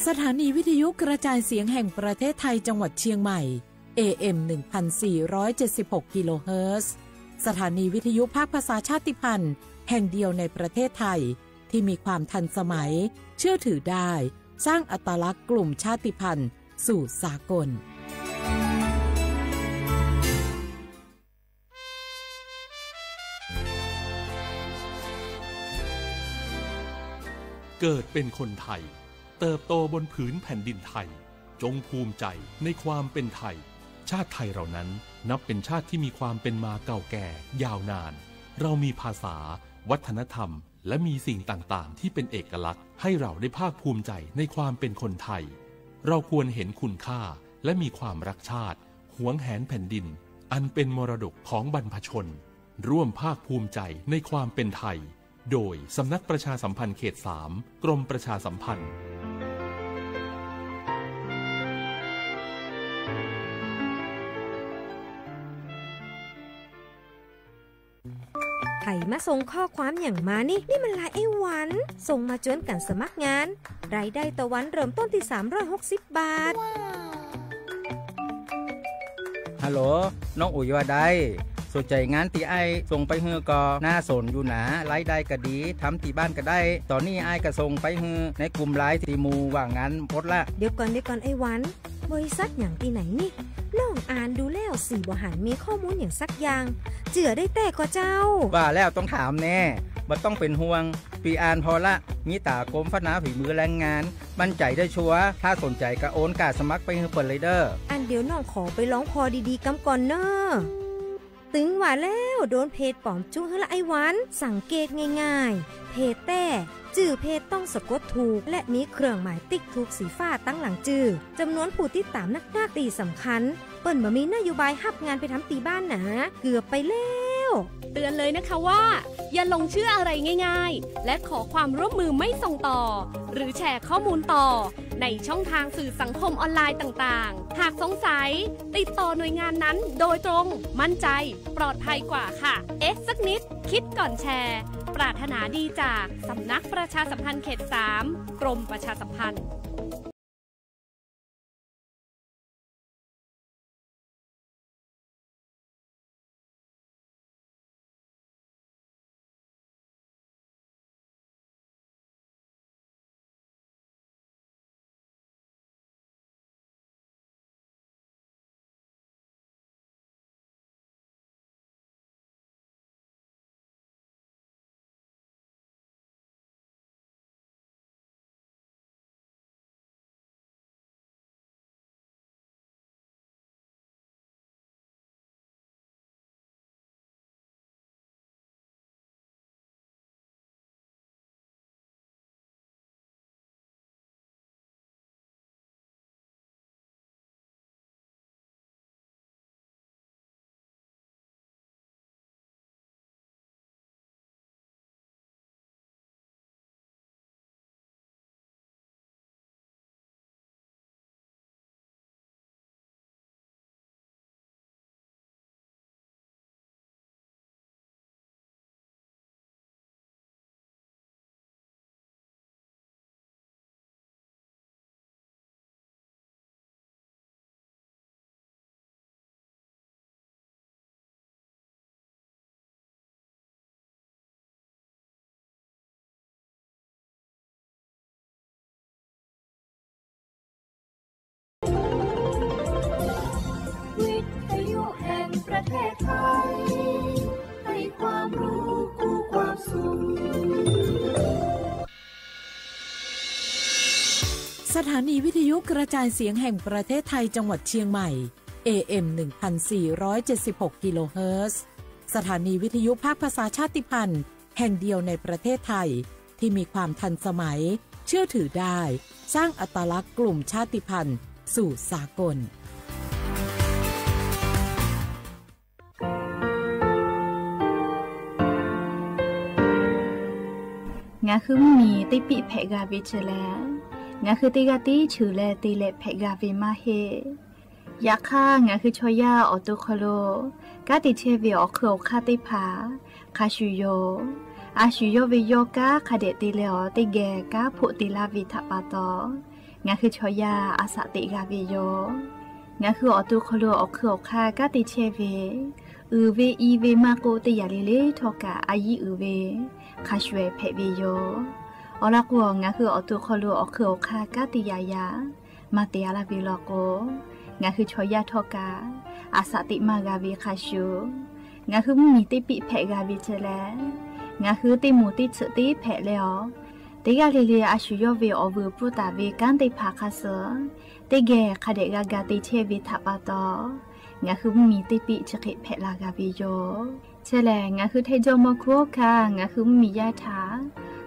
สถานีวิทยุกระจายเสียงแห่งประเทศไทยจังหวัดเชียงใหม่ เอ เอ็ม หนึ่งพันสี่ร้อยเจ็ดสิบหก กิโลเฮิรตซ์ สถานีวิทยุภาคภาษาชาติพันธุ์แห่งเดียวในประเทศไทย ที่มีความทันสมัย เชื่อถือได้ สร้างอัตลักษณ์กลุ่มชาติพันธุ์สู่สากล เกิดเป็นคนไทย เติบโตบนผืนแผ่นดินไทย จงภูมิใจในความเป็นไทย ชาติไทยเรานั้นนับเป็นชาติที่มีความเป็นมาเก่าแก่ยาวนาน เรามีภาษา วัฒนธรรม และมีสิ่งต่างๆ ที่เป็นเอกลักษณ์ ให้เราได้ภาคภูมิใจในความเป็นคนไทย เราควรเห็นคุณค่า และมีความรักชาติ หวงแหนแผ่นดิน อันเป็นมรดกของบรรพชน ร่วมภาคภูมิใจในความเป็นไทย โดยสำนักประชาสัมพันธ์เขตสาม กรมประชาสัมพันธ์ ใครมาส่งข้อความอย่างมานี่ นี่มันไลน์ไอ้หวัน ส่งมาจวนกันสมัครงาน รายได้ต่อวันเริ่มต้นที่สามร้อยหกสิบบาท ฮัลโหล น้องอุ๋ยว่าได สนใจงานตี้อ้ายส่งไปหื้อก็น่าสนอยู่นะ รายได้ก็ดี ทำตี้บ้านก็ได้ ตอนนี้อ้ายก็ส่งไปหื้อในกลุ่มไลน์ตี้หมู่ว่างงานหมดละ เดี๋ยวก่อน เดี๋ยวก่อนไอ้หวัน บริษัทอย่างตี้ไหนนี่ น้องอ่านดูแล้วสี่บ่หันมีข้อมูลอย่างสักอย่าง เจื่อได้แต๊ก่อเจ้า ว่าแล้วต้องถามแน่ บ่ต้องเป็นห่วง พี่อ่านผ่อละ มีต๋ากรมพัฒนาฝีมือแรงงาน มั่นใจ๋ได้ชัวร์ ถ้าสนใจ๋ก็โอนการสมัครไปหื้อเปิ้นเลยเด้อ อันเดี๋ยวน้องขอไปลองผ่อดีๆ กำก่อนเน่อ ตึงว่าแล้ว โดนเพจป๋อมจุ๊หื้อละไอ้หวัน สังเกตง่ายๆ เพจแต๊ จื้อเพจต้องสะกดถูก และมีเครื่องหมายติ๊กถูกสีฟ้าตังหลังจื้อ จำนวนผู้ติดต๋ามนักๆ ตี้สำคัญ เปิ้นบ่มีนโยบายฮับงานไปทำตี้บ้านหนา เกือบไปแล้ว เตือนเลยนะคะว่า อย่าหลงเชื่ออะไรง่ายๆ และขอความร่วมมือไม่ส่งต่อ หรือแชร์ข้อมูลต่อ ในช่องทางสื่อสังคมออนไลน์ต่างๆ หากสงสัย ติดต่อหน่วยงานนั้นโดยตรง มั่นใจ ปลอดภัยกว่าค่ะ เอ๊ะสักนิด คิดก่อนแชร์ ปรารถนาดีจากสำนักประชาสัมพันธ์เขตสาม กรมประชาสัมพันธ์ วิทยุแห่งประเทศไทย ให้ความรู้คู่ความสุข สถานีวิทยุกระจายเสียงแห่งประเทศไทยจังหวัดเชียงใหม่ เอ เอ็ม หนึ่งพันสี่ร้อยเจ็ดสิบหก กิโลเฮิรตซ์ สถานีวิทยุภาคภาษาชาติพันธุ์แห่งเดียวในประเทศไทย ที่มีความทันสมัย เชื่อถือได้ สร้างอัตลักษณ์กลุ่มชาติพันธุ์สู่สากล Ngaˬ hui mvuhˇ miˬ teˇ piˆ hpehꞈ g'a ve chi lehˬ, ngaˬ hui teˇ g'aˇ tiˉ cheuˬ leh te leh hpehꞈ g'a ve maˇ heˆ. Yaꞈ hk'aˇ, ngaˬ hui chaw yaˇ awˬ to hk'aw lo kanˉ te chehˇ ve awˬ hk'eun awˬ hk'aˇ teˇ hpaˍ hk'a shuˍ yoˬ. A shuˍ yawˇ ve yawˇ kanˉ hk'a dehꞈ te leh awˬ teˇ geh kanˉ hpoˆ te laˇ ve htaꞈ pa taw, Ngaˬ hui chaw yaˇ a saꞈ teꞈ g'a ve yoˬ. Ngaˬ hui awˬ to hk'aw lo awˬ hkui awˬ hk'aˇ kanˉ te chehˇ ve, uiˍ ve i ve maˇ k'oˆ, teˇ yanˇ le le htawˇ kaꞈ a yiˉ uiˍ ve hk'a shuˍ hpehꞈ ve yoˬ. Awˬ lawn k'o, ngaˬ hui awˬ to hk'aw lo awˬ hkui awˬ hk'aˇ kanˉ te yaꞈ yaꞈ maˇ te a laˇ ve law k'o, ngaˬ hui chaw yaˇ htawˇ kaꞈ a saꞈ teꞈ maˇ g'a ve hk'a shuˍ, ngaˬ hui mvuhˇmiˬ teˇ piˆ hpehꞈ g'a ve ceh leh, ngaˬ hui teˇ moˍ teˇ tsuhꞈ teˇ hpehꞈ leh awˬ, teˇ g'aˇ le le a shu yawˇ ve awˬ vuiˬ pfuhˇ taˍ ve kanˉ teˇ hpaˍ hk'a suh teˇ geh hk'a dehꞈ g'a ga te chehˇ ve htaꞈ pa taw, ngaˬ hui mvuhˇmiˬ teˇ piˆ chi hk'e hpehꞈ la g'a ve yoˬ. Chi lehˬ, ngaˬ hui Htaiˇ jawˇmawˇ hkuˇ hawˉ hkanˇ ngaˬ hui mvuhˇmiˬ yaˇ htaꞈ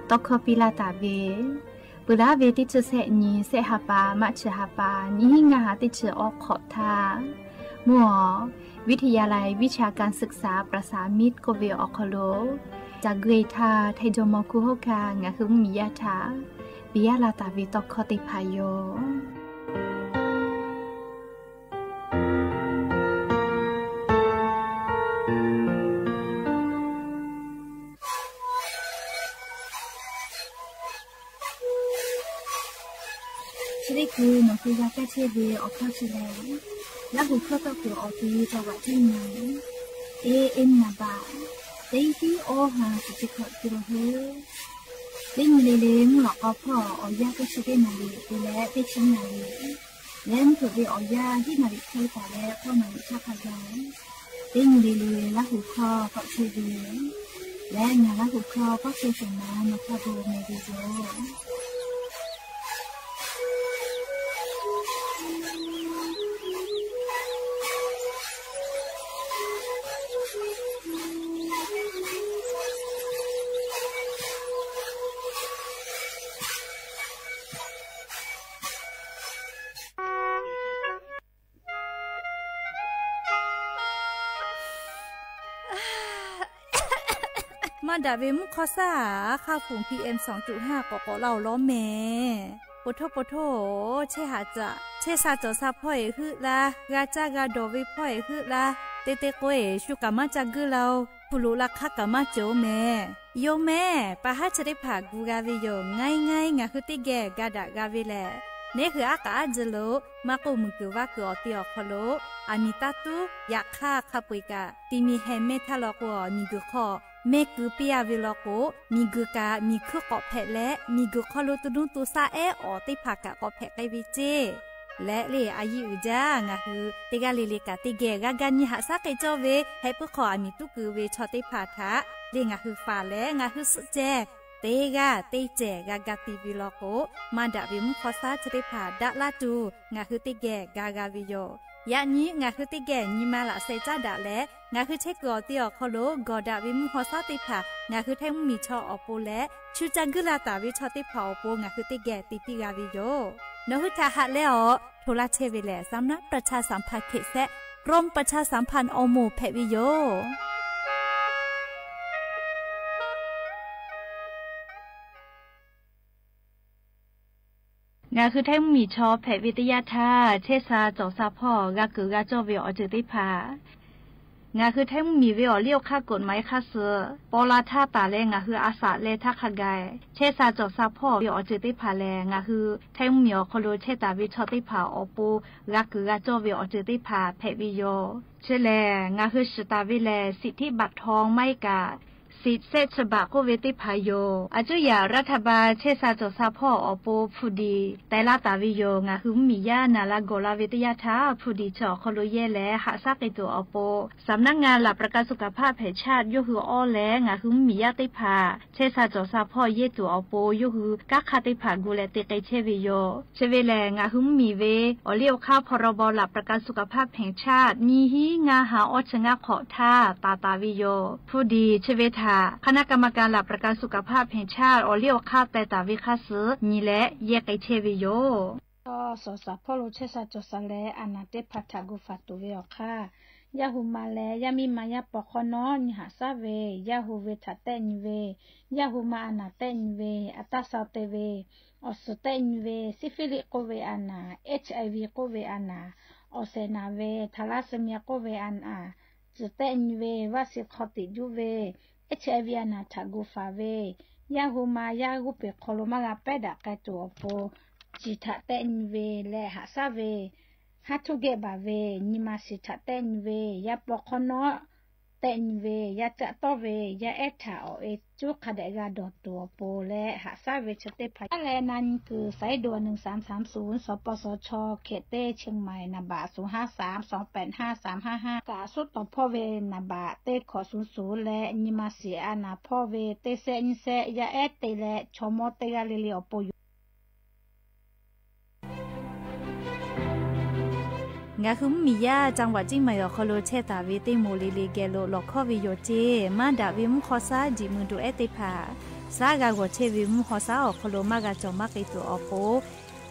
tawˇ hkawˇ piˇ laˇ taˍ ve, peuˬ laˉ ve teˇ chi sehˆ nyi, sehˆ ha pa, March ha pa, nyiˇ hinˉ ngaˇ ha teˇ chi awˇ hk'awꞈ htaˇ, mvuhˇ awˬ วิทยาลัยวิชาการศึกษาประสามิตร k'oˆ ve awˬ hk'aw lo ca guˇ e htaˇ, Htaiˇ jawˇmawˇ hkuˇ hawˉ hkanˇ ngaˬ hui mvuhˇmiˬ yaˇ htaꞈ piˇ laˇ taˍ ve tawˇ hkawˇ teˇ hpaˍ yoˬ. Chi teˇ hkui nawˬ hui g'a kaˇ chehˇ ve awˬ hkawˇ chi lehˬ, Laˇ huˍ hkawˇ tawˇ kuiˬ awˬ ti tawˇ g'aꞈ teˇ nyi, A M naˍ baꞈ teˇ hiˉ awˇ ha chi teˇ hkawꞈ te la hui. Teˇ nyi le le mvuhˇ lawꞈ k'aw hpawˇ awˬ yanˇ teˇ chi teˇ naˍ riˍ te leh teˇ chi naˍ riˍ leh mvuhˇ hpeuꞈ ve awˬ yanˇ hiˉ naˍ riˍ hk'e taˍ leh k'awˇ naˍ riˍ htaˇ hk'a gaˬ, teˇ nyi le le Laˇ huˍ hkawˇ k'awꞈ chehˇ ve leh, ngaˬ Laˇ huˍ hkawˇ k'awꞈ chehˇ sheˍ na nawˬ hk'a gu meh ve yoˬ. Maˇ daꞈ ve mvuhˇ hk'aw shaˉ, a hk'aˇ hpfuhˍ P M sawˍ tuꞈ haˇ k'awꞈ k'awꞈ la awˬ lawn mehˍ. Poˬ htoˇ poˬ htoˇ, chehˇ haꞈ caꞈ chehˇ sha cawˬ sha hpawˇ eˬ heuˆ laˇ, g'a caˇ g'a dawˬ ve hpawˇ eˬ heuˆ laˇ, te te k'o eˬ shu kaꞈ maˇ ca guiˇ la-oˬ. Hpu loꞈ la hk'aˇ kaꞈ maˇ cawˬ mehˍ. Yoˬ mehˍ, pa haˉ chi teˇ hpaˍ gu g'a ve yoˬ. Ngaˇ e ngaˇ e ngaˬ hui teˇ geh ga daꞈ g'a ve lehˬ, neˉ hui aˉ k'aꞈ aˉ ji lo maˇ k'oˆ, muiˬ kuiˬ vaˇ kuiˬ awˬ te awˬ hk'aw lo aˬ miˍ taˇ tuˉ yaꞈ hk'aˇ hk'a peu eˬ kaꞈ ti mi heh mehˇ htaˇ law k'o, miˬ guiˬ hk'aw mehˇ keu piˇ a ve law k'o, miˬ guiˬ kaꞈ miˬ hkuiˇ k'awꞈ hpehꞈ leh, miˬ guiˬ hk'aw lo to nuˇ to shaˆ ehˉ awˬ teˇ hpaˍ kaꞈ k'awꞈ hpehꞈ k'ai ve ceˇ. Leh le a yiˇ uiˍ jaˇ, ngaˬ hui teˇ g'aˇ le le kaꞈ teˇ geh g'a ga nyi haꞈ shaˉ k'ai cawˇ ve, heh puiˉ hk'aw aˬ miˍ tuˉ keu ve chaw teˇ hpaˍ htaꞈ le ngaˬ hui faˍ leh ngaˬ hui suhˆ ceh teˇ g'aˇ teˇ cehˬ g'a ga ti ve law k'o, maˇ daꞈ ve mvuhˇ hk'aw shaˉ chi teˇ hpaˍ daꞈ laˇ tuˬ ngaˬ hui teˇ geh ga g'a ve yoˬ. Yaꞈ nyi ngaˬ hui teˇ geh nyi ma laꞈ sheh caˉ daꞈ leh, ngaˬ hui chehˇ kuiˬ awˬ te awˬ hk'aw lo gawˬ daꞈ ve mvuhˇ hk'aw shaˉ teˇ hpaˍ ngaˬ hui Htaiˇ mvuhˇmiˬ chaw awˬ pon leh, shu ca guiˇ la taˍ ve chaw teˇ hpaˍ awˬ pon ngaˬ hui teˇ geh te piˇ g'a ve yoˬ. Nawˬ hui htaꞈ haꞈ leh awˬ hto laˇ chehˇ ve lehˬ, สำนักประชาสัมพันธ์เขต แซะ กรมประชาสัมพันธ์ awˬ moˍ hpehꞈ ve yoˬ. Ngaˬ hui Htaiˇ mvuhˇmiˬ chaw hpehꞈ ve teˇ yanˇ htaˇ, chehˇ sha cawˬ sha hpawˇ g'a keunˍ g'a cawˇ ve awˬ ceuˬ teˇ hpaˍ, ngaˬ hui Htaiˇ mvuhˇmiˬ ve awˬ liˇ awˬ hk'aˇ กฎหมาย hk'aˇ suh paw la htaˇ taˍ leh ngaˬ hui a saꞈ leh htaˇ hk'a gaˬ, chehˇ sha cawˬ sha hpawˇ ve awˬ ceuˬ teˇ hpaˍ lehˬ, ngaˬ hui Htaiˇ mvuhˇmiˬ awˬ hk'aw lo chehˇ taˍ ve chaw teˇ hpaˍ awˬ pon g'a keunˍ g'a cawˇ ve awˬ ceuˬ teˇ hpaˍ hpehꞈ ve yoˬ. Chi lehˬ, ngaˬ hui shiˍ taˍ ve lehˬ, สิทธิบัตรทอง maˇ heˆ kaꞈ สิทธิ์แซะฉบับ k'oˆ ve teˇ hpaˍ yoˬ. Aˬ cuˉ yaꞈ รัฐบาล chehˇ sha cawˬ sha hpawˇ awˬ pon hpu diˍ teh laˇ taˍ ve yoˬ. Ngaˬ hui mvuhˇmiˬ yaˇ naˍ la gawˬ la ve teˇ yanˇ htaˇ, hpu diˍ chi awˬ hk'aw lo yehˇ leh haꞈ shaˉ k'ai tuˬ awˬ pon, สำนักงานหลักประกันสุขภาพแห่งชาติ yawˇ hui awˇ leh ngaˬ hui mvuhˇmiˬ yaˇ teˇ hpaˍ chehˇ sha cawˬ sha hpawˇ yehˇ tuˬ awˬ pon yawˇ hui kanˉ hk'aˇ teˇ hpaˍ gu leh te k'ai chehˇ ve yoˬ. Chi ve lehˬ, ngaˬ hui mvuhˇmiˬ ve awˬ liˇ awˬ hk'aˇ พรบหลักประกันสุขภาพแห่งชาติ nyiˇ hinˉ ngaˇ ha awˇ chi ngaˇ hk'awꞈ htaˇ taˍ taˍ ve yoˬ. Hpu diˍ chi ve htaꞈ คณะกรรมการหลักประกันสุขภาพแห่งชาติ awˬ liˇ awˬ hk'aˇ teh taˍ ve hk'aˇ suh nyi leh yehˇ k'ai chehˇ ve yoˬ. Chaw sawˍ shaˍ hpawˇ lo chehˇ sha cawˬ sha leh a naˍ teˇ hpaˍ htaꞈ gu faˍ tuˬ ve awˬ hk'aˇ, yaˇ hu ma leh yaˇ miˇ ma yaˇ paw hk'awˇ nawˉ nyi haꞈ shaˉ ve, yaˇ hu ve htaꞈ tehˆ nyi ve, yaˇ hu ma a naˍ tehˆ nyi ve, a taˇ sha te ve, awˬ suhˍ tehˆ nyi ve, ซิฟิลิส k'oˆ ve a naˍ, HIV k'oˆ ve a naˍ, awˬ shehˍ naˍ ve, ทาลัสซีเมีย k'oˆ ve a naˍ, tcuhˍ tehˆ nyi ve, vaˆ shi hk'aw tiꞈ juˇ ve, HIV a naˍ htaꞈ gu faˍ ve, yaˇ hu ma yaˇ g'uˇ peˬ hk'aw lo maˇ g'a pehˉ daꞈ k'ai tuˬ awˬ pon, ciˬ htaꞈ tehˆ nyi ve leh haꞈ shaˉ ve, haˉ htuˇ gehˆ baˬ ve, nyi ma shiˍ htaꞈ tehˆ nyi ve, yaˇ paw hk'awˇ nawˉ tehˆ nyi ve, yaˇ caˆ tawˇ ve, yaˇ ehˉ htaꞈ awˬ e cuˉ hk'a dehꞈ g'a dawˬ tuˬ awˬ pon leh haꞈ shaˉ ve chi teˇ hpaˍ yaˇ leh na nyi kuiˬ สายด่วน หนึ่งสามสามศูนย์ สปสช เขตเต้ เชียงใหม่ นามบัตร ศูนย์ห้าสาม สองแปดห้า สามห้าห้า kaꞈ suhˉ tawˍ hpawˇ ve นามบัตร teˇ hkawꞈ suhˍ suhˍ leh nyi ma shiˍ a naˍ hpawˇ ve teˇ sehˆ nyiˇ sehˆ yaˇ ehˉ te leh chaw mawˇ teˇ g'aˇ le le awˬ pon yoˬ. Ngaˬ hui mvuhˇmiˬ yaˇ จังหวัดเชียงใหม่ awˬ hk'aw lo chehˇ taˍ ve teˇ moˍ le le geh lo lawˬ hkawˇ ve yoˬ ceˇ. Maˇ daꞈ ve mvuhˇ hk'aw shaˉ jiꞈ mui do ehˉ teˇ hpaˍ, shaˉ g'a g'awˬ chehˇ ve mvuhˇ hk'aw shaˉ awˬ hk'aw lo maˇ g'a cawˬ maˇ k'ai tuˬ awˬ pon,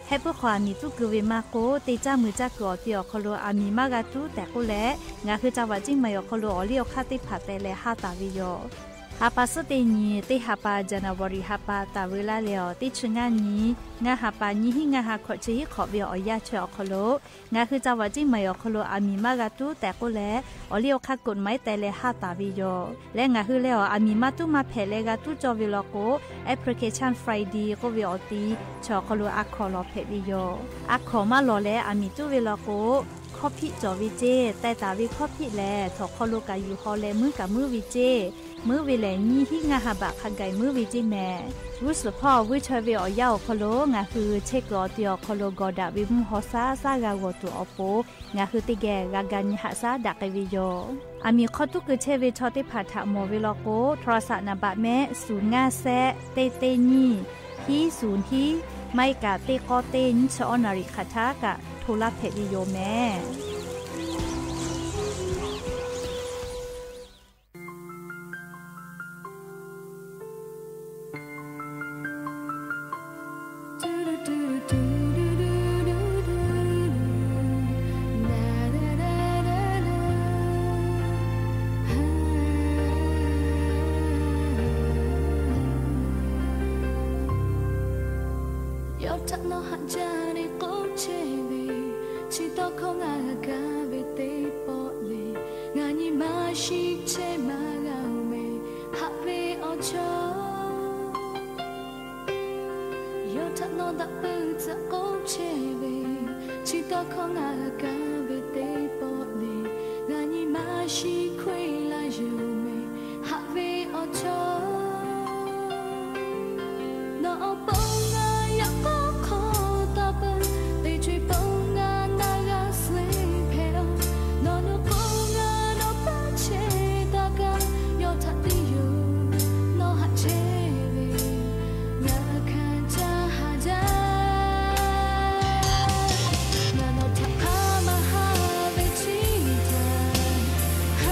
hehˆ puiˉ hk'aw aˬ miˍ tuˉ keu ve maˇ k'oˆ, teˇ caˇ mui caˇ kuiˬ awˬ ti awˬ hk'aw lo aˬ miˍ maˇ g'a tuˉ tehꞈ k'oˆ leh, ngaˬ hui จังหวัดเชียงใหม่ awˬ hk'aw lo awˬ liˇ awˬ hk'aˇ teˇ hpaˍ teh leh haˇ taˍ ve yoˬ. Ha pa suhˉ teˇ nyi, teˇ ha pa January ha pa taˍ ve laˇ leh awˬ teˇ chi ngaˇ nyi, ngaˇ ha pa nyiˇ hinˉ ngaˇ ha hkawꞈ chi hiˉ hk'awꞈ ve awˬ yanˇ chi awˬ hk'aw lo, ngaˬ hui จังหวัดเชียงใหม่ awˬ hk'aw lo aˬ miˍ maˇ g'a tuˉ tehꞈ k'oˆ leh, awˬ liˇ awˬ hk'aˇ กฎหมาย teh leh haˇ taˍ ve yoˬ. Leh ngaˬ hui leh awˬ aˬ miˍ maˇ tuˉ maˇ hpehꞈ leh g'a tuˉ cawˇ ve law k'o, Application Friday k'oˆ ve awˬ ti chi awˬ hk'aw lo a hkawnˍ lawˬ hpehꞈ ve yoˬ. A hkawnˍ maˇ lawˬ leh aˬ miˍ tuˉ ve law k'o, hkawˇ hpiˆ cawˬ ve ceˇ. Teh taˍ ve hkawˇ hpiˆ lehˬ, htawnˍ hk'aw lo kaꞈ yuˬ haw leh muiˉ kaꞈ muiˉ ve ceˇ. Muiˉ ve lehˬ, nyiˇ hinˉ ngaˇ ha baꞈ hk'a gaˬ muiˉ ve ceˇ mehˍ. G'uˇ suhˍ hpawˇ vuiˇ chaweh ve awˬ yanˇ awˬ hk'aw lo ngaˬ hui chehˇ kuiˬ awˬ ti awˬ hk'aw lo gawˬ daꞈ ve mvuhˇ hk'aw shaˉ shaˉ g'a g'awˬ tuˬ awˬ pon, ngaˬ hui teˇ geh g'a ga nyi haꞈ shaˉ daꞈ k'ai ve yoˬ. Aˬ miˍ hk'aw tuˉ keu chehˇ ve chaw teˇ hpaˍ htaꞈ mawˬ ve law k'o, โทรศัพท์ nambah mehˆ ศูนย์ ngaˇ แซะ teˇ teˇ nyiˇ พิ ศูนย์ พิ maˇ heˆ kaꞈ teˇ k'awˇ teˇ nyiˇ chi awˇ naˍ riˍ hk'aˬ htaˇ kaꞈ โทร laˇ hpehꞈ ve yoˬ mehˍ. Yawˇ htaꞈ nawˬ haꞈ jaˇ leh k'oˆ chehˇ ve, chi tawˇ hkawˇ ngaˬ g'a kaˇ ve teˇ pawˆ lehˬ, ngaˬ nyi ma shiˍ chehˇ maˇ g'a mehˍ, haꞈ ve awˬ chawˇ. Yawˇ htaꞈ nawˬ daꞈ peuˬ tcuhꞈ k'oˆ chehˇ ve, chi tawˇ hkawˇ ngaˬ g'a kaˇ ve teˇ pawˆ lehˬ, ngaˬ nyi ma shiˍ hkawehˇ laˇ yuˬ mehˍ, haꞈ ve awˬ chawˇ. Nawˬ awˬ pon ngaˬ yaꞈ k'aw hk'aw taˇ peuˬ, teˇ co e pon ngaˬ naˬ g'a suh hpehꞈ-oˬ. Nawˬ nuˬ k'o ngaˬ nawˬ paˇ chehˇ taˇ kaˇ, yawˇ htaꞈ teˇ yoˬ nawˬ haꞈ chehˇ ve, ngaˬ hkanˍ caˇ haˍ jaˇ. Ngaˬ nawˬ htaꞈ hk'a maˇ haˍ ve chi htaꞈ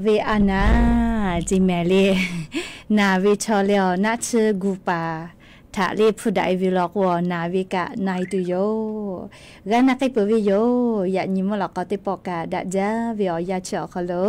ve a naˍ, ce mehˍ le. Naˍ ve chaw leh awˬ naˆ tsuhˇ gu paˍ htaꞈ le hpu daꞈ e ve law k'o, naˍ ve kaꞈ na e tuˬ yoˬ. G'a na k'ai peuˬ ve yoˬ. Yaꞈ nyi mvuhˇ lawꞈ k'aw teˇ pawˆ kaꞈ daꞈ jaˇ ve awˬ yanˇ chi awˬ hk'aw lo,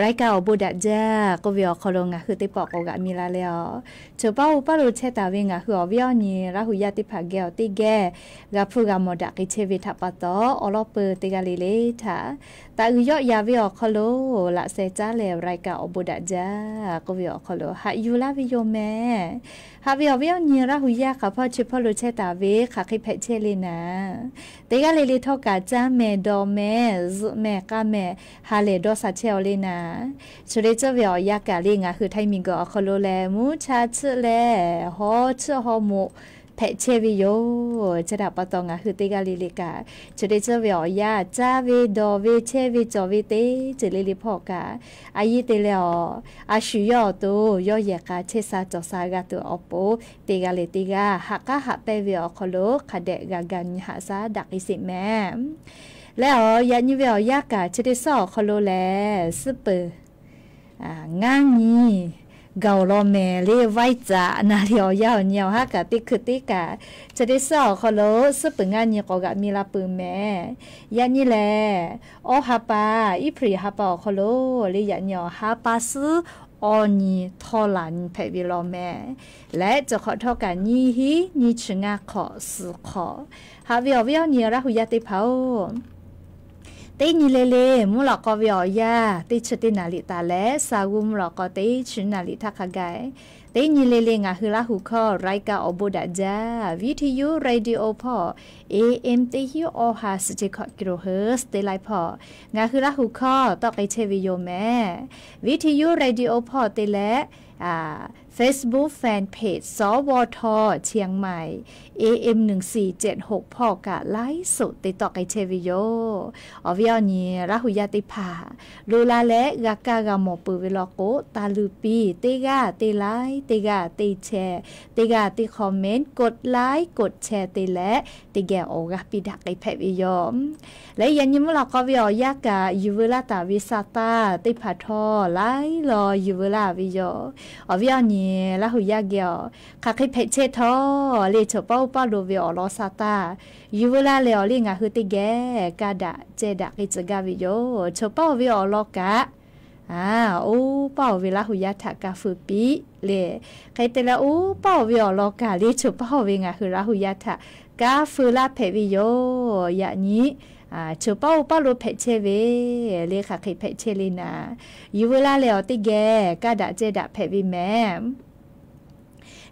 รายการ awˬ bon daꞈ jaˇ k'oˆ ve awˬ hk'aw lo ngaˬ hui teˇ pawˆ k'awꞈ g'aꞈ mi la leh awˬ, choˬ paˇ oˇ paˇ lo chehˇ taˍ ve ngaˬ hui awˬ viˉ awˬ nyi Laˇ hu yaˇ teˇ hpaˍ geh awˬ teˇ geh g'a hpuˇ g'a mawˬ daꞈ k'ai chehˇ ve htaꞈ pa taw, awˬ lawn peu teˇ g'aˇ le le htaꞈ taꞈ uiˍ yawˆ yan ve awˬ hk'aw lo, laꞈ sheh caˉ leh รายการ awˬ bon daꞈ jaˇ k'oˆ ve awˬ hk'aw lo haꞈ yuˬ laˇ ve yoˬ mehˍ. Haꞈ ve awˬ viˉ awˬ nyi Laˇ hu yaˇ hk'aˬ hpawˇ chi hpawˇ lo chehˇ taˍ ve hk'aˬ hk'e hpehꞈ chehˇ le naˍ, teˇ g'aˇ le le htawˇ kaꞈ caˇ mehˍ, dawˬ mehˍ, zuhꞈ mehˍ, k'a mehˍ, ha lehˬ dawˇ sha chehˇ aw le naˍ. Chi hk'e cawˇ ve awˬ yanˇ kaꞈ le ngaˬ hui Htaiˇ miˬguiˬ awˬ hk'aw lo lehˬ, mvuhˇ cha tsuhˆ leh haw tsuhˆ haw moꞈ hpehꞈ chehˇ ve yoˬ. Chi htaꞈ pa taw ngaˬ hui teˇ g'aˇ le le kaꞈ, chi hk'e cawˇ ve awˬ yanˇ caˇ ve, dawˬ ve, chehˇ ve, cawˬ ve teˇ ceuˬ le le hpawˇ kaꞈ, a yiˇ te leh awˬ, a shu yawˇ awˬ to yawˇ yehˬ k'a chehˇ sha cawˬ sha g'a tuˬ awˬ pon, teˇ g'aˇ le teˇ g'aˇ haꞈ k'aˉ haꞈ pehnˇ ve awˬ hk'aw lo hk'a dehꞈ g'a ga nyi haꞈ shaˉ daꞈ k'ai sheˍ mehˍ. Leh awˬ, yaꞈ nyi ve awˬ yanˇ kaꞈ chi teˇ suhˉ awˬ hk'aw lo lehˬ, suhˉ peuˬ ngaˇ nyi gaˬ awˬ lawn mehˍ le, vaiˇ caꞈ na le awˬ yanˇ awˬ nyi awˬ haˉ kaꞈ teˇ hkui teˇ kaꞈ, chi teˇ suhˉ awˬ hk'aw lo suhˉ peuˬ ngaˇ nyi k'awꞈ g'aꞈ mi la peuˬ mehˍ. Yaꞈ nyi lehˬ, awˇ ha pa, Iˉhpriˍ ha pa awˬ hk'aw lo le yaꞈ nyi awˬ ha pa suhˉ awˇ nyi htawˇ laˬ nyi hpehꞈ ve law mehˍ. Leh cawˬ hk'awꞈ htawˇ kaꞈ nyiˇ hinˉ nyiˇ chi ngaˇ hk'awꞈ suhˍ hk'awꞈ. Haꞈ ve awˬ viˉ awˬ nyi Laˇ hu yaˇ teˇ hpaˍ-oˬ, teˇ nyi le le mvuhˇ lawꞈ k'aw ve awˬ yanˇ teˇ chi teˇ naˍ riˍ taˍ leh, sa g'uˇ mvuhˇ lawꞈ k'aw teˇ chi naˍ riˍ htaˇ hk'a gaˬ, teˇ nyi le le ngaˬ hui Laˇ hu hkawˇ รายการ awˬ bon daꞈ jaˇ, วิทยุ radio hpawˇ, A M teˇ hinˉ awˇ ha suhˍ chi hkawꞈ กิโลเฮิรตซ์ teˇ laiˉ hpawˇ ngaˬ hui Laˇ hu hkawˇ tawˆ k'ai chehˇ ve yoˬ mehˍ. วิทยุ radio hpawˇ te leh Facebook fan page สวท เชียงใหม่ A M หนึ่งสี่เจ็ดหก hpawˇ kaꞈ ไลฟ์สด te tawˆ k'ai chehˇ ve yoˬ. Awˬ viˉ awˬ nyi Laˇ hu yaˇ teˇ hpaˍ loꞈ la leh g'a kaˇ g'a mawˬ peuˬ ve law k'o, taˍ luˬ piˇ teˇ g'aˇ teˇ ไลค์, teˇ g'aˇ teˇ แชร์, teˇ g'aˇ teˇ คอมเมนต์, กดไลค์ กดแชร์ te leh teˇ geh awˬ g'aˇ piˇ daꞈ k'ai hpehꞈ ve yoˬ. Leh yaꞈ nyi mvuhˇ lawꞈ k'aw ve awˬ yanˇ kaꞈ yuˬ veu laˇ taˍ ve sa taˇ teˇ hpaˍ htawˇ laiˉ law yuˬ veu laˇ ve yoˬ. Awˬ viˉ awˬ nyi Laˇ hu yaˇ geh awˬ, hk'aˬ hk'e hpehꞈ chehˇ htawˇ le, choˬ paˇ oˇ paˇ lo ve awˬ lawn sa taˇ yuˬ veu laˇ leh awˬ le ngaˬ hui teˇ geh kaˇ daꞈ ceh daꞈ k'ai tcuh gaˇ ve yoˬ. Choˬ paˇ oˇ ve awˬ lawn kaꞈ, oˇ paˇ oˇ ve Laˇ hu yaˇ htaꞈ kaˇ feu piˇ le. Hk'e te leh oˇ paˇ oˇ ve awˬ lawn kaꞈ le, choˬ paˇ oˇ ve ngaˬ hui Laˇ hu yaˇ htaꞈ kaˇ feu laˇ hpehꞈ ve yoˬ. Yaꞈ nyi choˬ paˇ oˇ paˇ lo hpehꞈ chehˇ ve le, hk'aˬ hk'e hpehꞈ chehˇ le naˍ, yuˬ veu laˇ leh awˬ teˇ geh kaˇ daꞈ ceh daꞈ hpehꞈ ve mehˍ.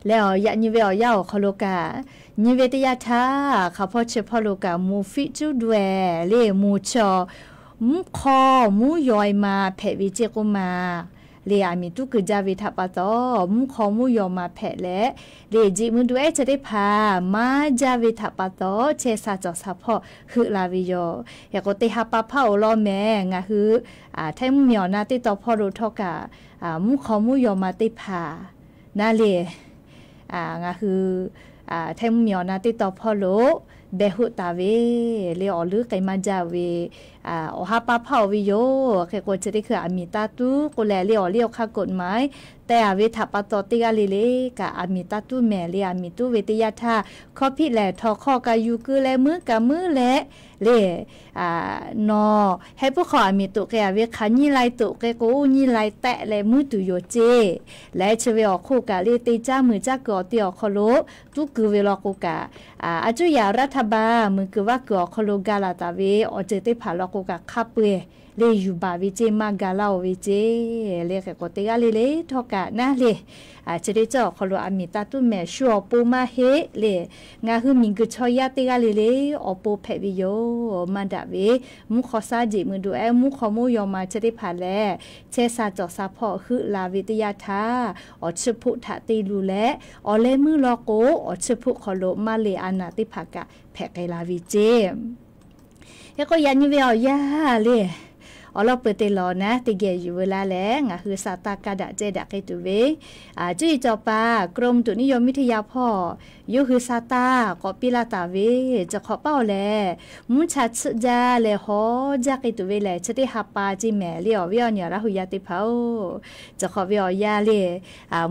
Leh awˬ, yaꞈ nyi ve awˬ yanˇ awˬ hk'aw lo kaꞈ, nyi ve teˇ yanˇ htaˇ hk'aˬ hpawˇ chi hpawˇ lo kaꞈ moˍ fiˆ cuˉ daweh le, moˍ chaw mvuhˇ hk'aw mvuhˇ yaw e ma hpehꞈ ve ceˇ k'oˆ ma le, aˬ miˍ tuˉ keu jaˇ ve htaꞈ pa taw, mvuhˇ hk'aw mvuhˇ yaw ma hpehꞈ leh le, jeꞈ mui du ehˉ chi teˇ hpaˍ maˇ jaˇ ve htaꞈ pa taw, chehˇ sha cawˬ sha hpawˇ heuˆ la ve yoˬ. Hk'e k'o, teˇ ha pa hpaˇ awˬ lawn mehˍ, ngaˬ hui Htaiˇ mvuhˇmiˬ awˬ na teˇ taw hpawˇ lo htawˇ kaꞈ, mvuhˇ hk'aw mvuhˇ yaw ma teˇ hpaˍ na le, ngaˬ hui Htaiˇ mvuhˇmiˬ awˬ na teˇ taw hpawˇ lo behˬ hoˆ taˍ ve le, awˬ leuˉ k'ai maˇ jaˇ ve awˬ ha pa hpaˇ awˬ ve yoˬ. Hk'e k'o, chi teˇ hkui aˬ miˍ taˇ tuˉ k'oˆ leh le, awˬ liˇ awˬ hk'aˇ กฎหมาย teh a ve htaꞈ pa taw teˇ g'aˇ le le kaꞈ aˬ miˍ taˇ tuˉ mehˍ le. Aˬ miˍ tuˉ ve teˇ yanˇ htaˇ, hkawˇ hpiˆ lehˬ htawnˍ hk'aw kaꞈ yuˬ keu leh meuˉ kaꞈ meuˉ leh le, nawˬ heh puiˉ hk'aw aˬ miˍ toꞈ k'ai a ve hk'aˬ nyiˇ lai toꞈ k'ai k'o, oˇ nyiˇ lai tehˆ leh meuˉ tuˬ yoˬ ceˇ. Leh chi ve awˬ hk'oˆ kaꞈ le, te caˇ mui caˇ kuiˬ awˬ te awˬ hk'aw lo tuˉ keu ve law k'o kaꞈ, a cuˇ yaꞈ รัฐบาล mui kuiˬ vaˇ kuiˬ awˬ hk'aw lo ga laˬ taˍ ve awˬ ceuˬ teˇ hpaˍ law k'o kaꞈ, hk'a peu-eˬ le yuˬ baˬ ve ceˇ, maˇ ga laˇ-oˬ ve ceˇ. Le hk'e k'o, teˇ g'aˇ le le htawˇ kaꞈ naˉ le, chi teˇ ceuˬ awˬ hk'aw lo aˬ miˍ taˇ tuˉ mehˍ, shu awˬ pon maˇ heˆ le. Ngaˬ hui miˬguiˬ chaw yaˇ teˇ g'aˇ le le awˬ pon hpehꞈ ve yoˬ. Maˇ daꞈ ve, mvuhˇ hk'aw shaˉ jeꞈ mui du ehˉ, mvuhˇ hk'aw mvuhˇ yaw ma chi teˇ hpaˍ lehˬ, chehˇ sha cawˬ sha hpawˇ heuˆ la ve teˇ yanˇ htaˇ, awˬ chiˇ hpoˆ htaꞈ te luˬ leh, awˬ leh meuˇ law k'o, awˬ chiˇ hpoˆ hk'aw lo maˇ le a naˍ teˇ hpaˍ kaꞈ hpehꞈ k'ai la ve ceˇ. Hk'e k'o, yaꞈ nyi ve awˬ yanˇ le, Awˬ lawn peuˬ te lawˬ naˉ, teˇ geh yuˬ veu laˇ leh ngaˬ hui sa taˇ kaˇ daꞈ cehˇ daꞈ k'ai tuˬ ve, cuˇ yiˍ cawˬ paˍ กรมอุตุนิยมวิทยา hpawˇ yawˇ hui sa taˇ k'awꞈ piˇ laˇ taˍ ve, chi hk'awꞈ paˉ awˬ lehˬ, mvuhˇ cha tsuhˆ jaˇ leh haw jaˇ k'ai tuˬ ve lehˬ, chi teˇ ha pa ceˇ mehˍ le. Awˬ viˉ awˬ nyi Laˇ hu yaˇ teˇ hpaˍ-oˬ, chi hk'awꞈ ve awˬ yanˇ le,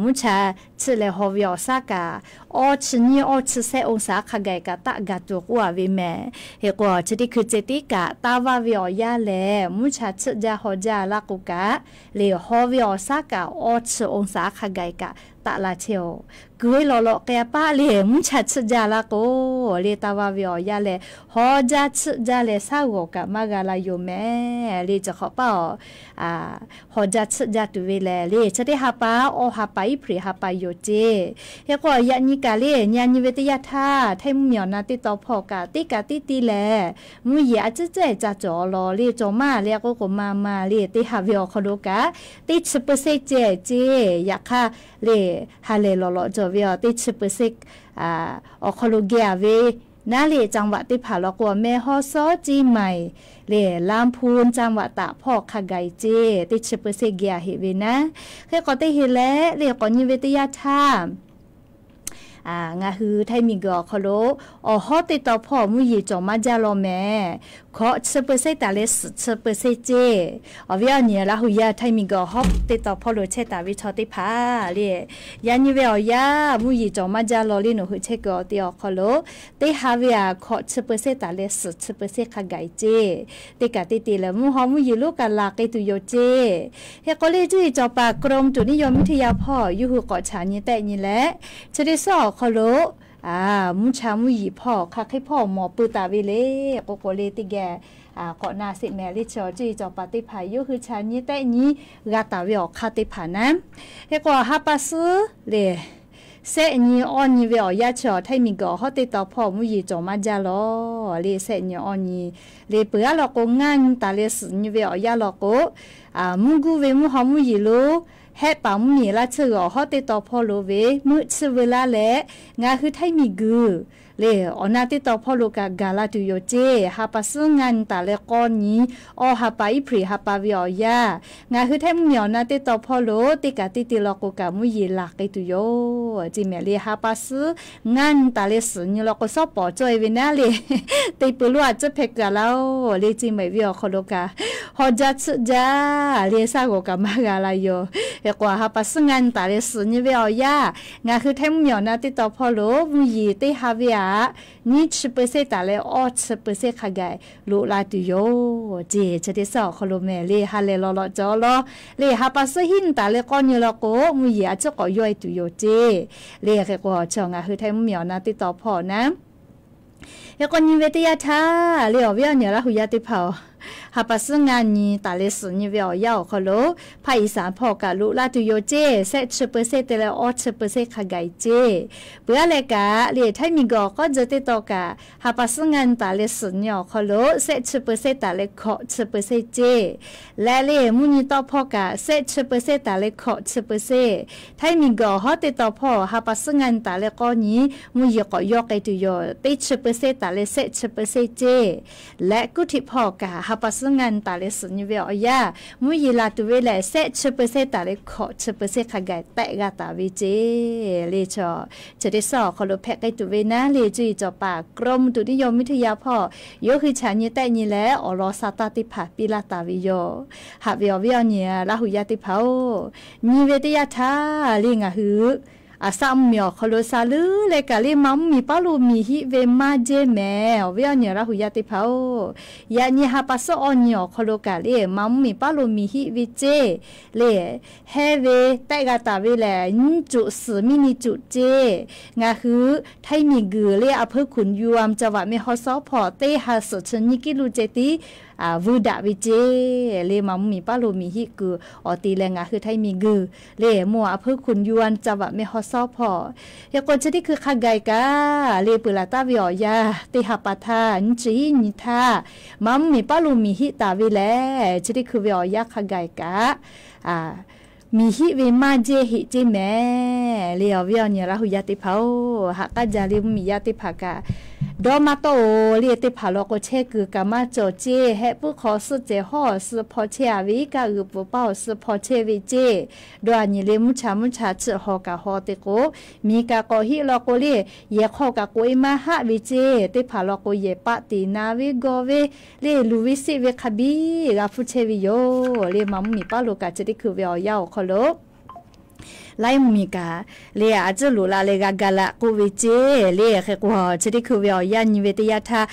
mvuhˇ cha tsuhˆ leh haw ve awˬ shaˉ kaꞈ, awˇ chi nyiˇ awˇ chi sehˆ องศา hk'a gaˬ kaꞈ taˆ gaˬ tuˬ k'oˆ a ve mehˍ. Hk'e k'o, chi teˇ hkui ceh tiˉ kaꞈ taˇ vaˇ ve awˬ yanˇ lehˬ, mvuhˇ cha tsuhˆ jaˇ haw jaˇ laˇ k'o kaꞈ, le haw ve awˬ shaˉ kaꞈ awˇ chi องศา hk'a gaˬ kaꞈ taˆ la chehˇ-oˬ. Kuˬ ve lawˬ lawꞈ k'ai-a paˆ le, mvuhˇ cha tsuhˆ jaˇ laˇ k'o, le taˇ vaˇ ve awˬ yanˇ lehˬ, haw jaˇ tsuhˆ jaˇ leh shaˉ g'awˬ kaꞈ maˇ g'a la yoˬ mehˍ le. Chi hk'awꞈ paˉ awˬ haw jaˇ tsuhˆ jaˇ tuˬ ve lehˬ le, chi teˇ ha pa, awˇ ha pa Iˉhpriˍ ha pa yoˬ ceˇ. Hk'e k'o, yaꞈ nyi kaꞈ le, nyi a nyi ve teˇ yanˇ htaˇ, Htaiˇ mvuhˇmiˬ awˬ na teˇ taw hpawˇ kaꞈ teˇ kaꞈ teˇ te lehˬ, mvuhˇ yeˬ a ciˉ cehˇ ca cawˬ law le, cawˬ maˇ le k'oˆ k'o, maˇ maˇ le, teˇ ha ve awˬ hk'aw lo kaꞈ teˇ chi เปอร์เซ็นต์ ceh ceˇ. Yaꞈ hk'aˇ le, ha lehˬ lawˬ lawꞈ cawˬ ve awˬ teˇ chi เปอร์เซ็นต์ awˬ hk'aw lo geh a ve naˉ le, จังหวัด teˇ hpaˍ law k'o, Mehˇhawˇsawˉ, Ciˇmaiˍ le, Lamphu จังหวัด htaꞈ hpawˇ hk'a gaˬ ceˇ, teˇ chi เปอร์เซ็นต์ geh a heꞈ ve naˉ. Hk'e k'o, teˇ heˆ leh le k'awꞈ nyi ve teˇ yanˇ htaˇ, ngaˬ hui Htaiˇ miˬguiˬ awˬ hk'aw lo awˬ hawˉ teˇ taw hpawˇ mvuhˇ yeˬ cawˬ maˇ jaˇ law mehˍ. Hkawꞈ chi เปอร์เซ็นต์ taˍ leh suhˍ chi เปอร์เซ็นต์ ceˇ. Awˬ viˉ awˬ nyi Laˇ hu yaˇ Htaiˇ miˬguiˬ awˬ hawˉ teˇ taw hpawˇ lo chehˇ taˍ ve chaw teˇ hpaˍ le, yaꞈ nyi ve awˬ yanˇ mvuhˇ yeˬ cawˬ maˇ jaˇ law le, nawˬ hui chehˇ kuiˬ awˬ te awˬ hk'aw lo teˇ ha ve aꞈ hkawꞈ chi เปอร์เซ็นต์ taˍ leh suhˍ chi เปอร์เซ็นต์ hk'a gaˬ ceˇ. Teˇ kaꞈ teˇ te leh mvuhˇ haw mvuhˇ yeˬ lonˉ kaꞈ laˬ k'ai tuˬ yoˬ ceˇ. Hk'e k'o le, cuˇ yiˍ cawˬ paˍ กรมอุตุนิยมวิทยา hpawˇ yawˇ hui k'awꞈ chaꞈ nyi tehˆ nyi leh, chi teˇ suhˉ awˬ hk'aw lo mvuhˇ cha mvuhˇ yeˬ hpawˇ hk'aˬ hk'e hpawˇ mawˬ pui taˍ ve le k'oˆ k'o le, teˇ geh k'awꞈ na sheˍ mehˍ le. Chi cuˇ yiˍ cawˬ paˍ teˇ hpaˍ yawˇ hui chaꞈ nyi tehˆ nyi g'a taˍ ve awˬ hk'aˇ teˇ hpaˍ naˉ. Hk'e k'o, ha pa suhˉ le, sehˆ nyi awˇ nyi ve awˬ yanˇ chi awˬ Htaiˇ miˬguiˬ awˬ hawˉ teˇ taw hpawˇ mvuhˇ yeˬ cawˬ maˇ jaˇ law le. Sehˆ nyi awˇ nyi le peuˬ aˉ law k'o, ngaˇ nyi taˍ leh suhˍ nyi ve awˬ yanˇ law k'o, mvuhˇ guˇ ve mvuhˇ haw mvuhˇ yeˬ lonˉ, hehˆ paˍ mvuhˇmiˬ laˇ tsuhˇ g'uiˬ awˬ hawˉ teˇ taw hpawˇ lo ve meuˆ tsuhˇ veu laˇ leh, ngaˬ hui Htaiˇ miˬguiˬ le awˬ na teˇ taw hpawˇ lo kaꞈ gaˬ la tuˬ yoˬ ceˇ. Ha pa suhˉ ngaˇ nyi taˍ leh k'awˇ nyi, awˇ ha pa Iˉhpriˍ ha pa ve awˬ yanˇ, ngaˬ hui Htaiˇ mvuhˇmiˬ awˬ na teˇ taw hpawˇ lo teˇ kaꞈ teˇ te law k'o kaꞈ mvuhˇ yeˬ laˬ k'ai tuˬ yoˬ ceˇ mehˍ le. Ha pa suhˉ ngaˇ nyi taˍ leh suhˍ nyi law k'o, shawˉ pawˍ cawˇ e ve naˉ le, te peu lonˉ a ciˉ hpeh kuiˬ a laˇ-oˬ le, ceˇ mehˍ ve awˬ hk'aw lo kaꞈ haw jaˇ tsuhˆ jaˇ le, shaˉ g'awˬ kaꞈ maˇ g'a la yoˬ. Hk'e k'o, ha pa suhˉ ngaˇ nyi taˍ leh suhˍ nyi ve awˬ yanˇ, ngaˬ hui Htaiˇ mvuhˇmiˬ awˬ na teˇ taw hpawˇ lo mvuhˇ yeˬ teˇ ha ve aꞈ nyiˇ chi เปอร์เซ็นต์ taˍ leh awˇ chi เปอร์เซ็นต์ hk'a gaˬ loꞈ la tuˬ yoˬ ceˇ. Chi teˇ suhˉ awˬ hk'aw lo mehˍ le, ha lehˬ lawˬ lawꞈ cawˬ law le. Ha pa suhˉ hiˉ nyi taˍ leh k'awˇ nyi law k'o, mvuhˇ yeˬ a ciˉ k'awꞈ yawˇ e tuˬ yoˬ ceˇ le. Hk'e k'o, chi ngaˬ hui Htaiˇ mvuhˇmiˬ awˬ na teˇ taw hpawˇ naˉ. Hk'e k'o, nyi ve teˇ yanˇ htaˇ le, awˬ viˉ awˬ nyi Laˇ hu yaˇ teˇ hpaˍ-oˬ, ha pa suhˉ ngaˇ nyi taˍ leh suhˍ nyi ve awˬ yanˇ awˬ hk'aw lo, ภาคอีสาน hpawˇ kaꞈ loꞈ la tuˬ yoˬ ceˇ, sehˆ chi เปอร์เซ็นต์ te leh awˇ chi เปอร์เซ็นต์ hk'a gaˬ e ceˇ. Peuˬ aˉ leh kaꞈ le, Htaiˇ miˬguiˬ awˬ k'awˇ dzuh teˇ taw kaꞈ ha pa suhˉ ngaˇ nyi taˍ leh suhˍ nyi awˬ hk'aw lo sehˆ chi เปอร์เซ็นต์ taˍ leh hkawꞈ chi เปอร์เซ็นต์ ceˇ. Leh le, mvuhˇ nyi tawˆ hpawˇ kaꞈ sehˆ chi เปอร์เซ็นต์ taˍ leh hkawꞈ chi เปอร์เซ็นต์. Htaiˇ miˬguiˬ awˬ hawˉ teˇ taw hpawˇ ha pa suhˉ ngaˇ nyi taˍ leh k'awˇ nyi mvuhˇ yeˬ k'awꞈ yawˇ k'ai tuˬ yoˬ, teˇ chi เปอร์เซ็นต์ taˍ leh sehˆ chi เปอร์เซ็นต์ ceˇ. Leh kuˇ htiꞈ hpawˇ kaꞈ ha pa suhˉ ngaˇ nyi taˍ leh suhˍ nyi ve awˬ yanˇ, mvuhˇ yeˬ laˬ tuˬ ve lehˬ, sehˆ chi เปอร์เซ็นต์ taˍ leh hkawꞈ chi เปอร์เซ็นต์ hk'a gaˬ tehˆ g'a taˍ ve ceˇ le. Chaw chi teˇ suhˉ awˬ hk'aw lo hpehꞈ k'ai tuˬ ve naˉ le, cuˇ yiˍ cawˬ paˍ กรมอุตุนิยมวิทยา hpawˇ yawˇ hui chaꞈ nyi tehˆ nyi leh awˬ lawn sa taˇ teˇ hpaˍ piˇ laˇ taˍ ve yoˬ. Haꞈ ve awˬ viˉ awˬ nyi Laˇ hu yaˇ teˇ hpaˍ-oˬ, nyi ve teˇ yanˇ htaˇ le, ngaˬ hui aˬ saˆ mvuhˇmiˬ awˬ hk'aw lo sa leuˉ leh kaꞈ le, ma mvuhˇmiˬ paˉ lo miˬ hiˆ ve maˇ jehˇ mehˍ. Awˬ viˉ awˬ nyi Laˇ hu yaˇ teˇ hpaˍ-oˬ, yaꞈ nyi ha pa suhˉ awˇ nyi awˬ hk'aw lo kaꞈ le, ma mvuhˇmiˬ paˉ lo miˬ hiˆ ve ceˇ le, heh ve tehˆ g'a taˍ ve lehˬ, nyiˇ cuꞈ suhˍ miˇ nyi cuꞈ ceˇ. Ngaˬ hui Htaiˇ miˬguiˬ le อำเภอขุนยวม จังหวัดแม่ฮ่องสอน hpawˇ teˇ ha suhˍ chi nyiˇ kiˉ luˇ ceh tiˉ vuiˇ daꞈ ve ceˇ le, ma mvuhˇmiˬ paˉ lo miˬ hiˆ kuiˬ awˬ te leh ngaˬ hui Htaiˇ miˬguiˬ le อำเภอขุนยวม จังหวัดแม่ฮ่องสอน hpawˇ. Hk'e k'o, chi teˇ hkui hk'a gaˬ kaꞈ le, peuˬ laˬ taˍ ve awˬ yanˇ teˇ ha pa htaˇ nyiˇ chi hiˉ nyi htaˇ, ma mvuhˇmiˬ paˉ lo miˬ hiˆ taˍ ve lehˬ, chi teˇ hkui ve awˬ yanˇ hk'a gaˬ kaꞈ miˬ hiˆ ve maˇ jehˇ heˆ ceˇ mehˍ le. Awˬ viˉ awˬ nyi Laˇ hu yaˇ teˇ hpaˍ-oˬ, haꞈ k'aˉ jaˇ le, mvuhˇmiˬ yaˇ teˇ hpaˍ kaꞈ Dawˇ maˇ tawˆ-oˬ le, teˇ hpaˍ law k'o chehˇ kuiˬ kaꞈ maˇ cawˬ ceˇ. Heh puiˉ hk'aw suhˆ cehˬ hawˉ awˬ suh hpaw chehˇ-a ve, kaˇ g'uiˬ pfuhˍ paˇ awˬ suh hpaw chehˇ ve ceˇ. Dawˇ a nyi le mvuhˇ cha mvuhˇ cha chiˆ haw kaꞈ haw te k'o, miˬ kaꞈ k'awꞈ hiˆ law k'o le, yehˬ hk'aw kaꞈ k'oꞈ-e maˇ haˆ ve ceˇ. Teˇ hpaˍ law k'o yehˬ paˆ teꞈ na ve gawˬ ve le, luˬ ve siˆ ve hk'a biˇ g'a hpuˇ chehˇ ve yoˬ le. Maˍ mvuhˇ miˬ paˉ lo kaꞈ chi teˇ hkui ve awˬ yanˇ awˬ hk'aw lo laiˉ mvuhˇ miˬ kaꞈ le, a ciˉ loꞈ la leh g'a ga la k'oˆ ve ceˇ le. Hk'e k'o, chi teˇ hkui ve awˬ yanˇ nyi ve teˇ yanˇ htaˇ,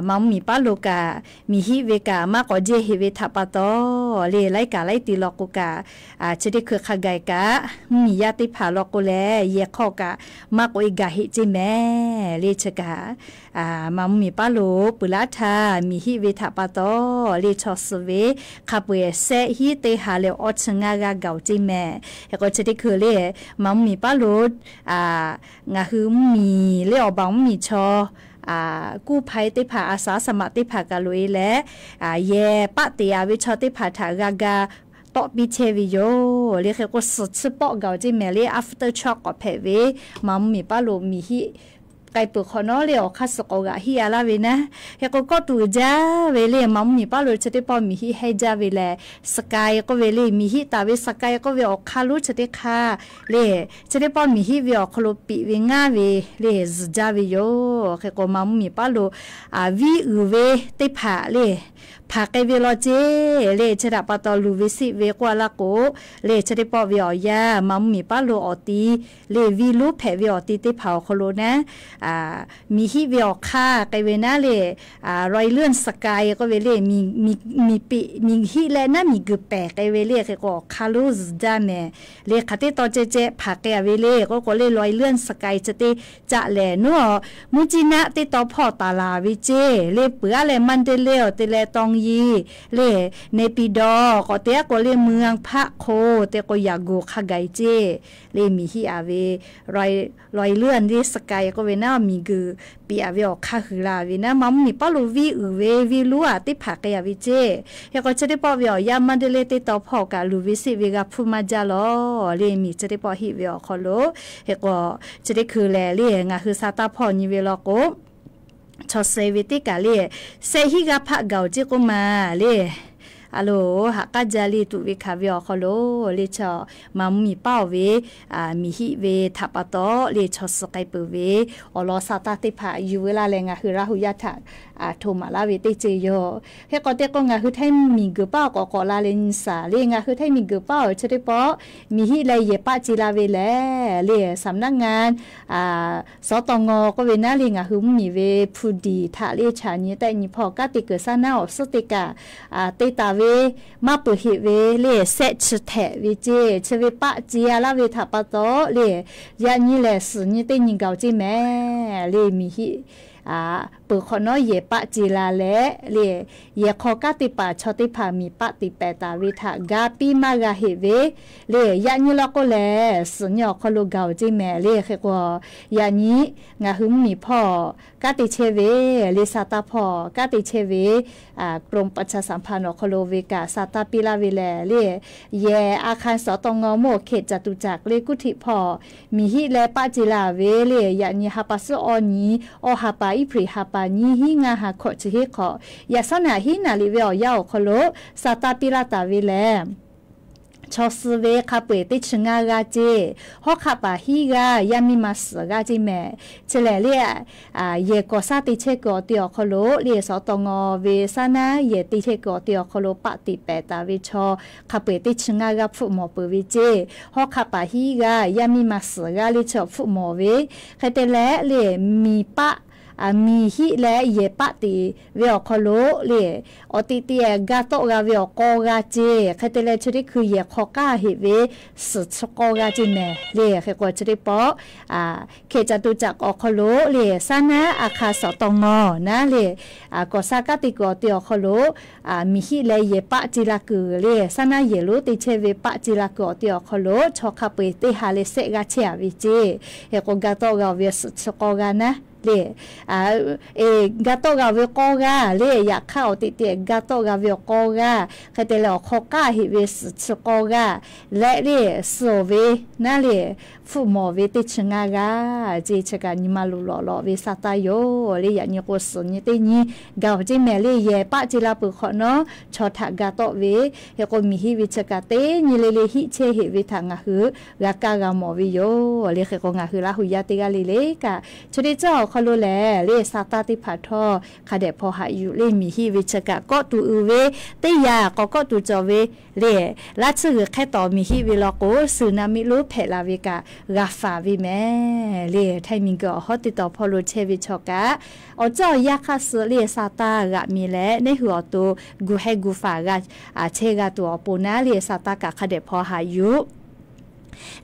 maˍ mvuhˇ miˬ paˉ lo kaꞈ miˬ hiˆ ve kaꞈ maˇ k'awꞈ jehˇ heꞈ ve htaꞈ pa taw le, laiˉ kaꞈ laiˉ ti law k'o kaꞈ, chi teˇ hkui hk'a gaˬ kaꞈ mvuhˇ miˬ yaˇ teˇ hpaˍ law k'o lehˬ, yehˬ hk'aw kaꞈ maˇ k'oꞈ-e gaˬ heꞈ ceˇ mehˍ le. Chi kaꞈ maˍ mvuhˇ miˬ paˉ lo peuˬ laˇ htaˇ miˬ hiˆ ve htaꞈ pa taw le, chaw suh ve hk'a peu-eˬ sehˆ hinˉ teˇ ha leh awˇ chi ngaˇ g'aˇ gaˬ-oˬ ceˇ mehˍ. Hk'e k'o chi teˇ hkui le, maˍ mvuhˇ miˬ paˉ lo ngaˬ hui mvuhˇ miˬ le, awˬ baˬ mvuhˇ miˬ chaw kuˇ hpaˍ-e teˇ hpaˍ, a saˍ a saˍ maꞈ teˇ hpaˍ kaꞈ loꞈ-e leh, yehˬ paˆ teꞈ-a ve chaw teˇ hpaˍ htaꞈ g'a ga tawˆ piˇ chehˇ ve yoˬ le. Hk'e k'o suhˍ chi pawˆ gaˬ-oˬ ceˇ mehˍ le. After chaw k'awꞈ hpehꞈ ve maˍ mvuhˇ miˬ paˉ lo miˬ hiˆ k'ai peuˬ hk'awꞈ nawˉ le, awˬ hk'aˇ suh k'awꞈ g'aꞈ hiˆ-a laˇ ve naˉ. Hk'e k'o kawˆ tuˬ uiˍ jaˇ ve le, maˍ mvuhˇ miˬ paˉ lo chi teˇ pawˆ miˬ hiˆ hehnˇ jaˇ ve lehˬ, Skype k'oˆ ve le, miˬ hiˆ taˍ ve Skype k'oˆ ve awˬ hk'aˇ lonˉ chi teˇ hk'aˇ le, chi teˇ pawˆ miˬ hiˆ ve awˬ hk'aw lo piꞈ ve ngaˇ ve le zuhˬ jaˇ ve yoˬ. Hk'e k'o maˍ mvuhˇ miˬ paˉ lo viˇ uiˍ ve teˇ hpaˍ le hpanˍ k'ai ve law ceˇ le. Chi htaꞈ pa taw luˬ ve siˆ ve k'oˆ-a laˇ k'o le, chi teˇ pawˆ ve awˬ yanˇ maˍ mvuhˇ miˬ paˉ lo awˬ ti le, viˇ lonˉ hpehꞈ ve awˬ ti teˇ hpaˍ awˬ hk'aw lo naˉ, miˬ hiˆ ve awˬ hk'aˇ k'ai ve naˉ le, Royal Skype k'oˆ ve le, miˬ piꞈ miˬ hiˆ leh naˉ miˬ guiˬ pehˬ k'ai ve le. Hk'e k'o awˬ hk'aˇ lonˉ zuhˬ jaˇ mehˍ le. Hk'aˬ teˇ taw ceh ceh hpanˍ k'ai-a ve le k'oˆ k'o le, Royal Skype chi teˇ caˆ lehˬ, nawˉ mvuhˇ ciˇ naˆ teˇ taw hpawˇ taˍ laˬ ve ceˇ le. Peuˬ-a leh Mandalay awˬ te leh Tawnyi le, Naypyidaw k'awꞈ te-a k'o le, เมืองพระโค te k'o yaꞈ goˬ hk'a gaˬ-e ceˇ le. Miˬ hiˆ-a ve Royal Skype k'oˆ ve naˉ, miˬ guiˬ piꞈ-a ve awˬ hk'aˇ hui la ve naˉ, maˍ mvuhˇ miˬ paˉ lo viˇ uiˍ ve viˇ lonˉ-a teˇ hpaˍ k'ai-a ve ceˇ. Hk'e k'o chi teˇ pawˆ ve awˬ yanˇ Mandalay teˇ taw hpawˇ kaꞈ luˬ ve siˆ ve g'a hpuˇ maˇ jaˇ law le, miˬ chi teˇ pawˆ hiˆ ve awˬ hk'aw lo. Hk'e k'o chi teˇ hkui lehˬ le, ngaˬ hui sa taˇ hpawˇ nyi ve law k'o, chaw suh ve teˇ kaˬ le, sehˆ hinˉ g'aˇ hpaˆ gaˬ-oˬ ceˇ k'oˆ ma le. A loˬ, haꞈ k'aˉ jaˇ le tuˬ ve hkanˍ ve awˬ hk'aw lo le, chaw maˍ mvuhˇ miˬ paˉ-oˬ ve miˬ hiˆ ve htaꞈ pa taw le, chaw suh k'ai peuˬ ve awˬ lawn sa taˇ teˇ hpaˍ yuˬ veu laˇ leh ngaˬ hui Laˇ huˍ yaˇ htaꞈ hto maˍ laˇ ve teˇ ceuˬ yoˬ. Hk'e k'o te k'o ngaˬ hui Htaiˇ miˬ guiˬ paˉ awˬ k'awꞈ k'awꞈ la leh nyi saˍ le, ngaˬ hui Htaiˇ miˬ guiˬ paˉ-oˬ chi teˇ pawˆ miˬ hiˆ leh yehˬ paˆ ce la ve lehˬ le, สำนักงาน สตง k'oˆ ve naˉ le, ngaˬ hui mvuhˇ miˬ ve hpu diˍ htaꞈ le chaꞈ nyi tehˆ nyi hpawˇ kanˉ te kuiˬ saˉ naˉ awˬ suhˉ teˇ kaꞈ te taˍ ve maˇ peuˬ heꞈ ve le, sehˆ chi htehꞈ ve ceˇ. Chi ve paˆ ce-a laˇ ve htaꞈ pa taw le, yaꞈ nyi lehˬ suhˍ nyi teˇ nyi gaˬ-oˬ ceˇ mehˍ le. Miˬ hiˆ peuˬ hk'awꞈ nawˉ yehˬ paˆ ce la leh le, yehˬ hk'aw kanˉ te paˍ chaw teˇ hpaˍ miˬ paˆ te pehˍ taˍ ve htaꞈ ga piˇ maˇ g'a heꞈ ve le. Yaꞈ nyi law k'o lehˬ suhˍ nyi awˬ hk'aw lo gaˬ-oˬ ceˇ mehˍ le. Hk'e k'o yaꞈ nyi ngaˬ hui mvuhˇ miˬ hpawˇ kanˉ te chehˇ ve le, sa taˇ hpawˇ kanˉ te chehˇ ve กรมประชาสัมพันธ์ awˬ hk'aw lo ve kaꞈ sa taˇ piˇ laˇ ve lehˬ le, yehˬ อาคาร สตง mawˇ เขตจตุจักร le, kuˇ htiꞈ hpawˇ miˬ hiˆ leh paˆ ce la ve le, yaꞈ nyi ha pa suhˉ awˇ nyi, awˇ ha pa, iˉ hpriˍ ha pa, nyiˇ hinˉ ngaˇ ha, hkawꞈ chi hiˉ hk'awꞈ, yaꞈ sawˉ naꞈ hiˉ naˍ riˍ ve awˬ yanˇ awˬ hk'aw lo sa taˇ piˇ laˇ taˍ ve lehˬ, chaw suh ve hk'a peu-eˬ teˇ chi ngaˇ g'aˇ ceˇ, hawˉ hk'aˆ paˍ hiˉ g'aˇ, yaˇ miˇ ma suhˍ g'aˇ ceˇ mehˍ. Chi lehˬ le, yehˬ kawˍ saˉ te chehˇ kuiˬ awˬ te awˬ hk'aw lo le, สตง ve saˉ naˉ yehˬ te chehˇ kuiˬ awˬ te awˬ hk'aw lo paˆ teꞈ pehˍ taˍ ve chaw hk'a peu-eˬ teˇ chi ngaˇ g'aˇ hpfuhˆ mawˬ peuˬ ve ceˇ, hawˉ hk'aˆ paˍ hiˉ g'aˇ, yaˇ miˇ ma suhˍ g'aˇ le chaw hpfuhˆ mawˬ ve. Hk'e te leh le, miˬ paˆ miˬ hiˆ leh yehˬ paˆ teꞈ ve awˬ hk'aw lo le, awˬ teꞈ teꞈ ga tawˆ g'a ve awˬ k'aw g'aˇ ceˇ. Hk'e te leh chi teˇ hkui yehˬ hk'aw k'aˇ heꞈ ve suhˍ chi k'aw g'aˇ ceˇ mehˍ le. Hk'e k'o chi teˇ pawˆ เขตจตุจักร awˬ hk'aw lo le, saˉ naˉ อาคาร สตง naˉ le, kawˍ saˉ kanˉ te kuiˬ awˬ te awˬ hk'aw lo miˬ hiˆ leh yehˬ paˆ ce la kuiˬ le, saˉ naˉ yehˬ lonˉ te chehˇ ve paˆ ce la kuiˬ awˬ te awˬ hk'aw lo chaw hk'a peu-eˬ teˇ ha leh sehˆ g'aˇ chehˇ-a ve ceˇ. Hk'e k'o ga tawˆ g'a-oˬ ve suhˍ chi k'aw g'aˇ naˉ le, ga tawˆ g'a ve k'awˇ g'aˇ le, yaꞈ hk'aˇ awˬ teꞈ teꞈ ga tawˆ g'a ve awˬ k'awˇ g'aˇ, hk'e te leh awˬ hk'aw k'aˇ heꞈ ve suhˍ chi k'awˇ g'aˇ leh le, suhˍ ve naˉ le, hpfuhˆ mawˬ ve teˇ chi ngaˇ g'aˇ ce, chi kaꞈ nyi ma luˬ lawꞈ lawꞈ ve sa taˇ yoˬ le. Yaꞈ nyi k'o, suhˍ nyi teˇ nyi gaˬ awˬ ceˇ mehˍ le, yehˬ paˆ ce la peuˬ hk'awꞈ nawˉ chaw htaꞈ ga tawˆ ve, hk'e k'o miˬ hiˆ ve chi kaꞈ teˇ nyi le le hiˆ chehˇ heꞈ ve htaꞈ ngaˬ hui g'a kaˇ g'a mawˬ ve yoˬ le. Hk'e k'o ngaˬ hui Laˇ hu yaˇ teˇ g'aˇ le le kaꞈ, chi teˇ ceuˬ awˬ hk'aw lo lehˬ le, sa taˇ teˇ hpaˍ htawˇ hk'a dehꞈ hpaw haꞈ yuˬ le, miˬ hiˆ ve chi kaꞈ kawˆ tuˬ uiˍ ve teˇ yanˇ k'awꞈ kawˆ tuˬ cawˬ ve le, laˇ tsuhˇ g'uiˬ hk'ehˇ tawˍ miˬ hiˆ ve law k'o, suhˍ naˍ miˆ lonˉ hpehꞈ la ve kaꞈ g'a faˍ ve mehˍ le. Htaiˍ miˬ guiˬ awˬ hawˉ teˇ tawˍ hpawˇ lo chehˇ ve chaw kaꞈ, awˬ cawˇ awˬ yanˇ hk'aˇ suh le sa taˇ g'aꞈ mi leh, neˇ hui awˬ to gu heh gu faˍ g'a chehˇ g'a tuˬ awˬ pon naˉ le, sa taˇ kaꞈ hk'a dehꞈ hpaw haꞈ yuˬ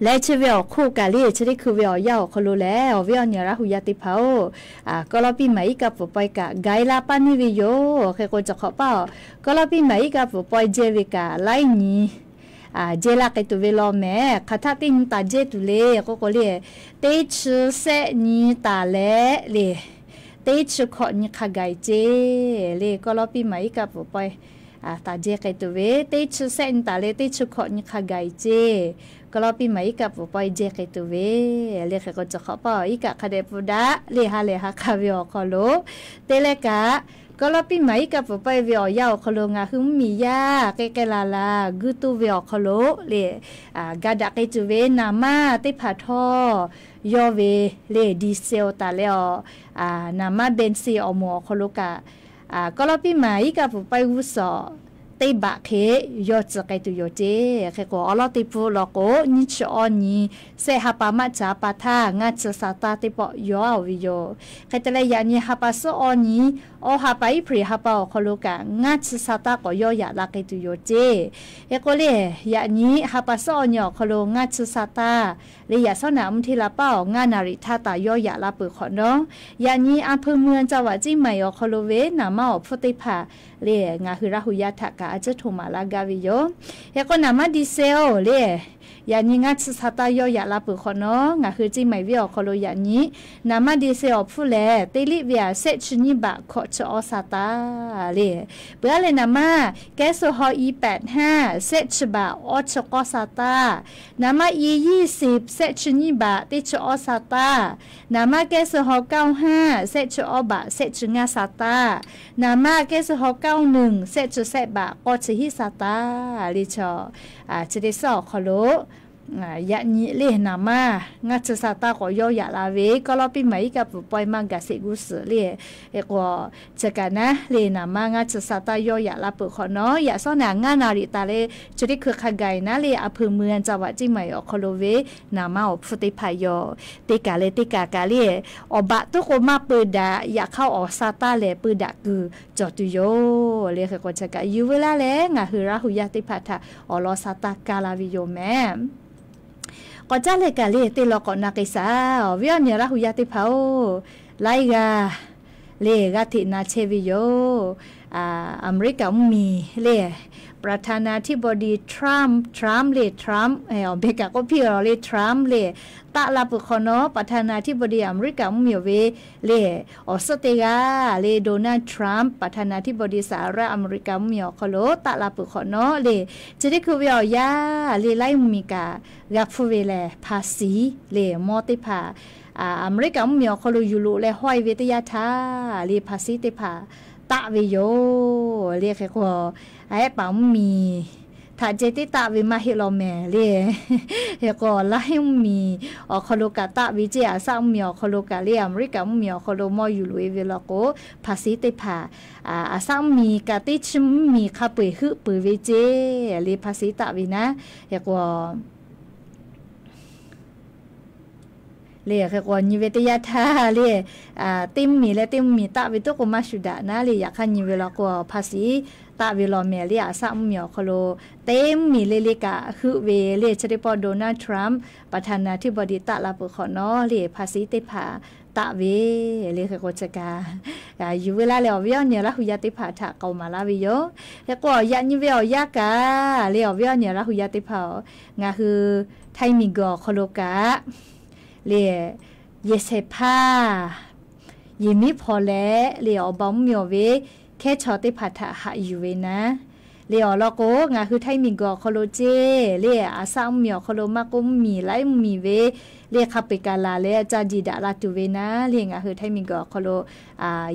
leh, chi ve awˬ hk'oˆ kaꞈ le, chi teˇ hkui ve awˬ yanˇ awˬ hk'aw lo lehˬ, awˬ viˉ awˬ nyi Laˇ hu yaˇ teˇ hpaˍ-oˬ, kawˆ lawˇ piˇ maˍ iˉ kaˆ pfuhˍ pawehˇ kaꞈ ga e laˇ paˇ neˇ ve yoˬ. Hk'e k'o, cawˬ hk'awꞈ paˇ-oˬ, kawˆ lawˇ piˇ maˍ iˉ kaˆ pfuhˍ pawehˇ jehˇ ve kaꞈ laiˉ nyi jehˇ laˇ k'ai tuˬ ve law mehˍ. Hk'aˬ htaˆ teˇ nyi taˍ jehˇ tuˬ le k'oˆ k'o le, teˇ chi sehˆ nyi taˍ leh le, teˇ chi hkawꞈ nyi hk'a gaˬ e ce le. Kawˆ lawˇ piˇ maˍ iˉ kaˆ pfuhˍ pawehˇ taˍ jehˇ k'ai tuˬ ve, teˇ chi sehˆ nyi taˍ leh teˇ chi hkawꞈ nyi hk'a gaˬ e ce. Kawˆ lawˇ piˇ maˍ iˉ kaˆ pfuhˍ pawehˇ jehˇ k'ai tuˬ ve le. Hk'e k'o, cawˬ hk'awꞈ paˇ-oˬ, iˉ kaˆ hk'a dehꞈ pfuhˍ daꞈ le, ha lehˬ ha hk'a ve awˬ hk'aw lo te leh kaꞈ, kawˆ lawˇ piˇ maˍ iˉ kaˆ pfuhˍ pawehˇ ve awˬ yanˇ awˬ hk'aw lo ngaˬ hui mvuhˇmiˬ yaˇ k'ai k'ai laˬ laˬ guiˇ toˇ ve awˬ hk'aw lo le, ga daꞈ k'ai tuˬ ve naˍ manˇ teˇ hpaˍ htawˇ yawˇ ve le, diesel taˍ leh awˬ, naˍ manˇ benzin awˬ moˍ awˬ hk'aw lo kaꞈ, kawˆ lawˇ piˇ maˍ iˉ kaˆ pfuhˍ pawehˇ g'uˇ suhˍ teˇ baꞈ hk'e yawˇ tcuh k'ai tuˬ yoˬ ce. Hk'e k'o, awˬ lawn teˇ pfuhˍ law k'o, nyiˇ chi awˇ nyi sehˆ ha pa maˇ caˍ pa htaˇ ngaˇ chi sa taˇ teˇ pawˆ yaw-a-oˬ ve yoˬ. Hk'e te leh, yaꞈ nyi ha pa suhˉ awˇ nyi, awˬ ha pa April ha pa awˬ hk'aw lo kaꞈ ngaˇ chi sa taˇ k'awꞈ yawˇ yaꞈ la k'ai tuˬ yoˬ ce. Hk'e k'o le, yaꞈ nyi ha pa suhˉ awˇ nyi awˬ hk'aw lo ngaˇ chi sa taˇ le, yaꞈ shawˉ naꞈ mvuhˇ hteˇ la paˇ awˬ ngaˇ naˍ riˍ htaˇ taˍ yawˇ yaꞈ la peuˬ hk'awꞈ nawˉ, yaꞈ nyi a hpui mui a ca vaꞈ ciˇ maiˍ awˬ hk'aw lo ve naˍ manˇ awˬ hpfuhˇ teˇ hpaˍ le, ngaˬ hui Laˇ hu yaˇ htaꞈ kaꞈ a ciˉ htoꞈ maˍ laˇ gaˇ ve yoˬ. Hk'e k'o, naˍ manˇ diesel le, yaꞈ nyi ngaˇ chi sa taˇ yawˇ yaꞈ la peuˬ hk'awꞈ nawˉ, ngaˬ hui ciˇ maiˍ venˇ awˬ hk'aw lo yaꞈ nyi naˍ manˇ diesel awˬ hpfuhˇ lehˬ, teˇ liˆ ve aꞈ sehˆ chi nyiˇ baꞈ hkawꞈ chi awˇ sa taˇ le. Peuˬ aˉ leh, naˍ manˇ kehˉ suh haw i paꞈ htaˇ sehˆ chi baꞈ awˇ chi k'awˇ sa taˇ, naˍ manˇ i yiˇ siˍ sehˆ chi nyiˇ baꞈ teˇ chi awˇ sa taˇ, naˍ manˇ kehˉ suh haw kaˇ htaˇ sehˆ chi awˇ baꞈ sehˆ chi ngaˇ sa taˇ, naˍ manˇ kehˉ suh haw kaˇ nuiˬ sehˆ chi sehˆ baꞈ k'awˇ chi hiˉ sa taˇ le. Chaw chi teˇ suhˉ awˬ hk'aw lo yaꞈ nyi le naˍ manˇ ngaˇ chi sa taˇ k'awꞈ yawˇ yaꞈ la ve, kawˆ lawˇ piˇ maˍ iˉ kaˆ pfuhˍ pawehˇ maˇ gaˬ sheˍ g'uˇ suhˍ le. Hk'e k'o, chi kaꞈ naˉ le naˍ manˇ ngaˇ chi sa taˇ yawˇ yaꞈ la peuˬ hk'awꞈ nawˉ, yaꞈ shawˉ naꞈ ngaˇ naˍ riˍ taˍ leh chi teˇ hkui hk'a gaˬ e naˉ le, a hpui mui a ca vaꞈ ciˇ maiˍ awˬ hk'aw lo ve naˍ manˇ awˬ hpfuhˇ teˇ hpaˍ yoˬ. Teˇ kaˬ leh teˇ kaˬ kaꞈ le, awˬ baꞈ tuˉ k'o maˇ peu daꞈ, yaꞈ hk'aˇ awˬ sa taˇ lehˬ peu daꞈ kuiˬ cawˬ tuˬ yoˬ le. Hk'e k'o, chi kaꞈ yuˬ veu laˇ leh ngaˬ hui Laˇ hu yaˇ teˇ hpaˍ htaꞈ awˬ lawn sa taˇ kaˇ la ve yoˬ mehˍ. K'awꞈ caˉ leh kaꞈ le, teˇ lawn k'awꞈ na k'ai shaˍ. Awˬ viˉ awˬ nyi Laˇ hu yaˇ teˇ hpaˍ-oˬ, laiˉ g'aˇ le g'aˇ hteꞈ na chehˇ ve yoˬ. Aˍmeˍriˆkaꞈ mvuhˇmiˬ le, President-a hteˇ bawˇ di Trump, Trump le, Trump awˬ beh kaꞈ k'oˆ piˇ-a le, Trump le, taˆ la peuˬ hk'awꞈ nawˉ, President-a hteˇ bawˇ di Aˍmeˍriˆkaꞈ mvuhˇmiˬ awˬ ve le, awˬ suhˉ teˇ g'aˇ le, Donald Trump, President-a hteˇ bawˇ di Saˍ raˆ Aˍmeˍriˆkaꞈ mvuhˇmiˬ awˬ hk'aw lo taˆ la peuˬ hk'awꞈ nawˉ le, chi teˇ hkui ve awˬ yanˇ le, laiˉ mvuhˇmiˬ kaꞈ g'a hpfuhˇ ve lehˬ, hpaˍsiˍ le, mawˇ teˇ hpaˍ Aˍmeˍriˆkaꞈ mvuhˇmiˬ awˬ hk'aw lo yuˬ loꞈ leh hawˇ-e ve teˇ yanˇ htaˇ le, hpaˍsiˍ teˇ hpaˍ taˆ ve yoˬ le. Hk'e k'o, ehˉ paˍ mvuhˇmiˬ htaꞈ ceh tiˉ taˆ ve maˇ heˆ law mehˍ le. Hk'e k'o, laiˉ mvuhˇmiˬ awˬ hk'aw lo kaꞈ taˆ ve ceˇ, Aˍsaˆ mvuhˇmiˬ awˬ hk'aw lo kaꞈ le, Aˍmeˍriˆkaꞈ mvuhˇmiˬ awˬ hk'aw lo mawˇ yuˬ loꞈ-e ve law k'o, hpaˍsiˍ teˇ hpaˍ Aˍsaˆ mvuhˇmiˬ kaꞈ teˇ chi mvuhˇmiˬ hk'a peu-eˬ heuˆ peuˬ ve ceˇ le, hpaˍsiˍ taˆ ve naˉ. Hk'e k'o, le hk'e k'o, nyi ve teˇ yanˇ htaˇ le, teˇ mvuhˇmiˬ leh teˇ mvuhˇmiˬ taˆ ve tuˉ k'o maˇ shuˍ daꞈ naˉ le, yaꞈ hk'aˇ nyi ve law k'o, hpaˍsiˍ taˆ ve law mehˍ le, Aˍsaˆ mvuhˇmiˬ awˬ hk'aw lo teˇ mvuhˇmiˬ le le kaꞈ heuˆ ve le, chi teˇ pawˆ Donald Trump, President-a hteˇ bawˇ di taˆ la peuˬ hk'awꞈ nawˉ le, hpaˍsiˍ teˇ hpaˍ taˆ ve le. Hk'e k'o, chi kaꞈ yuˬ veu laˇ leh awˬ viˉ awˬ nyi Laˇ hu yaˇ teˇ hpaˍ htaꞈ k'awꞈ maˍ laˇ ve yoˬ. Hk'e k'o, yaꞈ nyi ve awˬ yanˇ kaꞈ le, awˬ viˉ awˬ nyi Laˇ hu yaˇ teˇ hpaˍ-oˬ, ngaˬ hui Htaiˇ miˬguiˬ awˬ hk'aw lo kaꞈ le, yehˬ shehˍ hpaˇ Yeˬ miˉ hpaw leh le awˬ ba mvuhˇ miˬ awˬ ve hkehˉ chaw teˇ hpaˍ htaꞈ haꞈ yuˬ ve naˉ le awˬ lawn k'o, ngaˬ hui Htaiˇ miˬ guiˬ awˬ hk'aw lo ceˇ le, aˬ saˆ mvuhˇ miˬ awˬ hk'aw lo maˇ k'oˆ, mvuhˇ miˬ laiˉ mvuhˇ miˬ ve le hk'a peu-eˬ kaꞈ laˬ leh ca jiˬ daꞈ la tuˬ ve naˉ le, ngaˬ hui Htaiˇ miˬ guiˬ awˬ hk'aw lo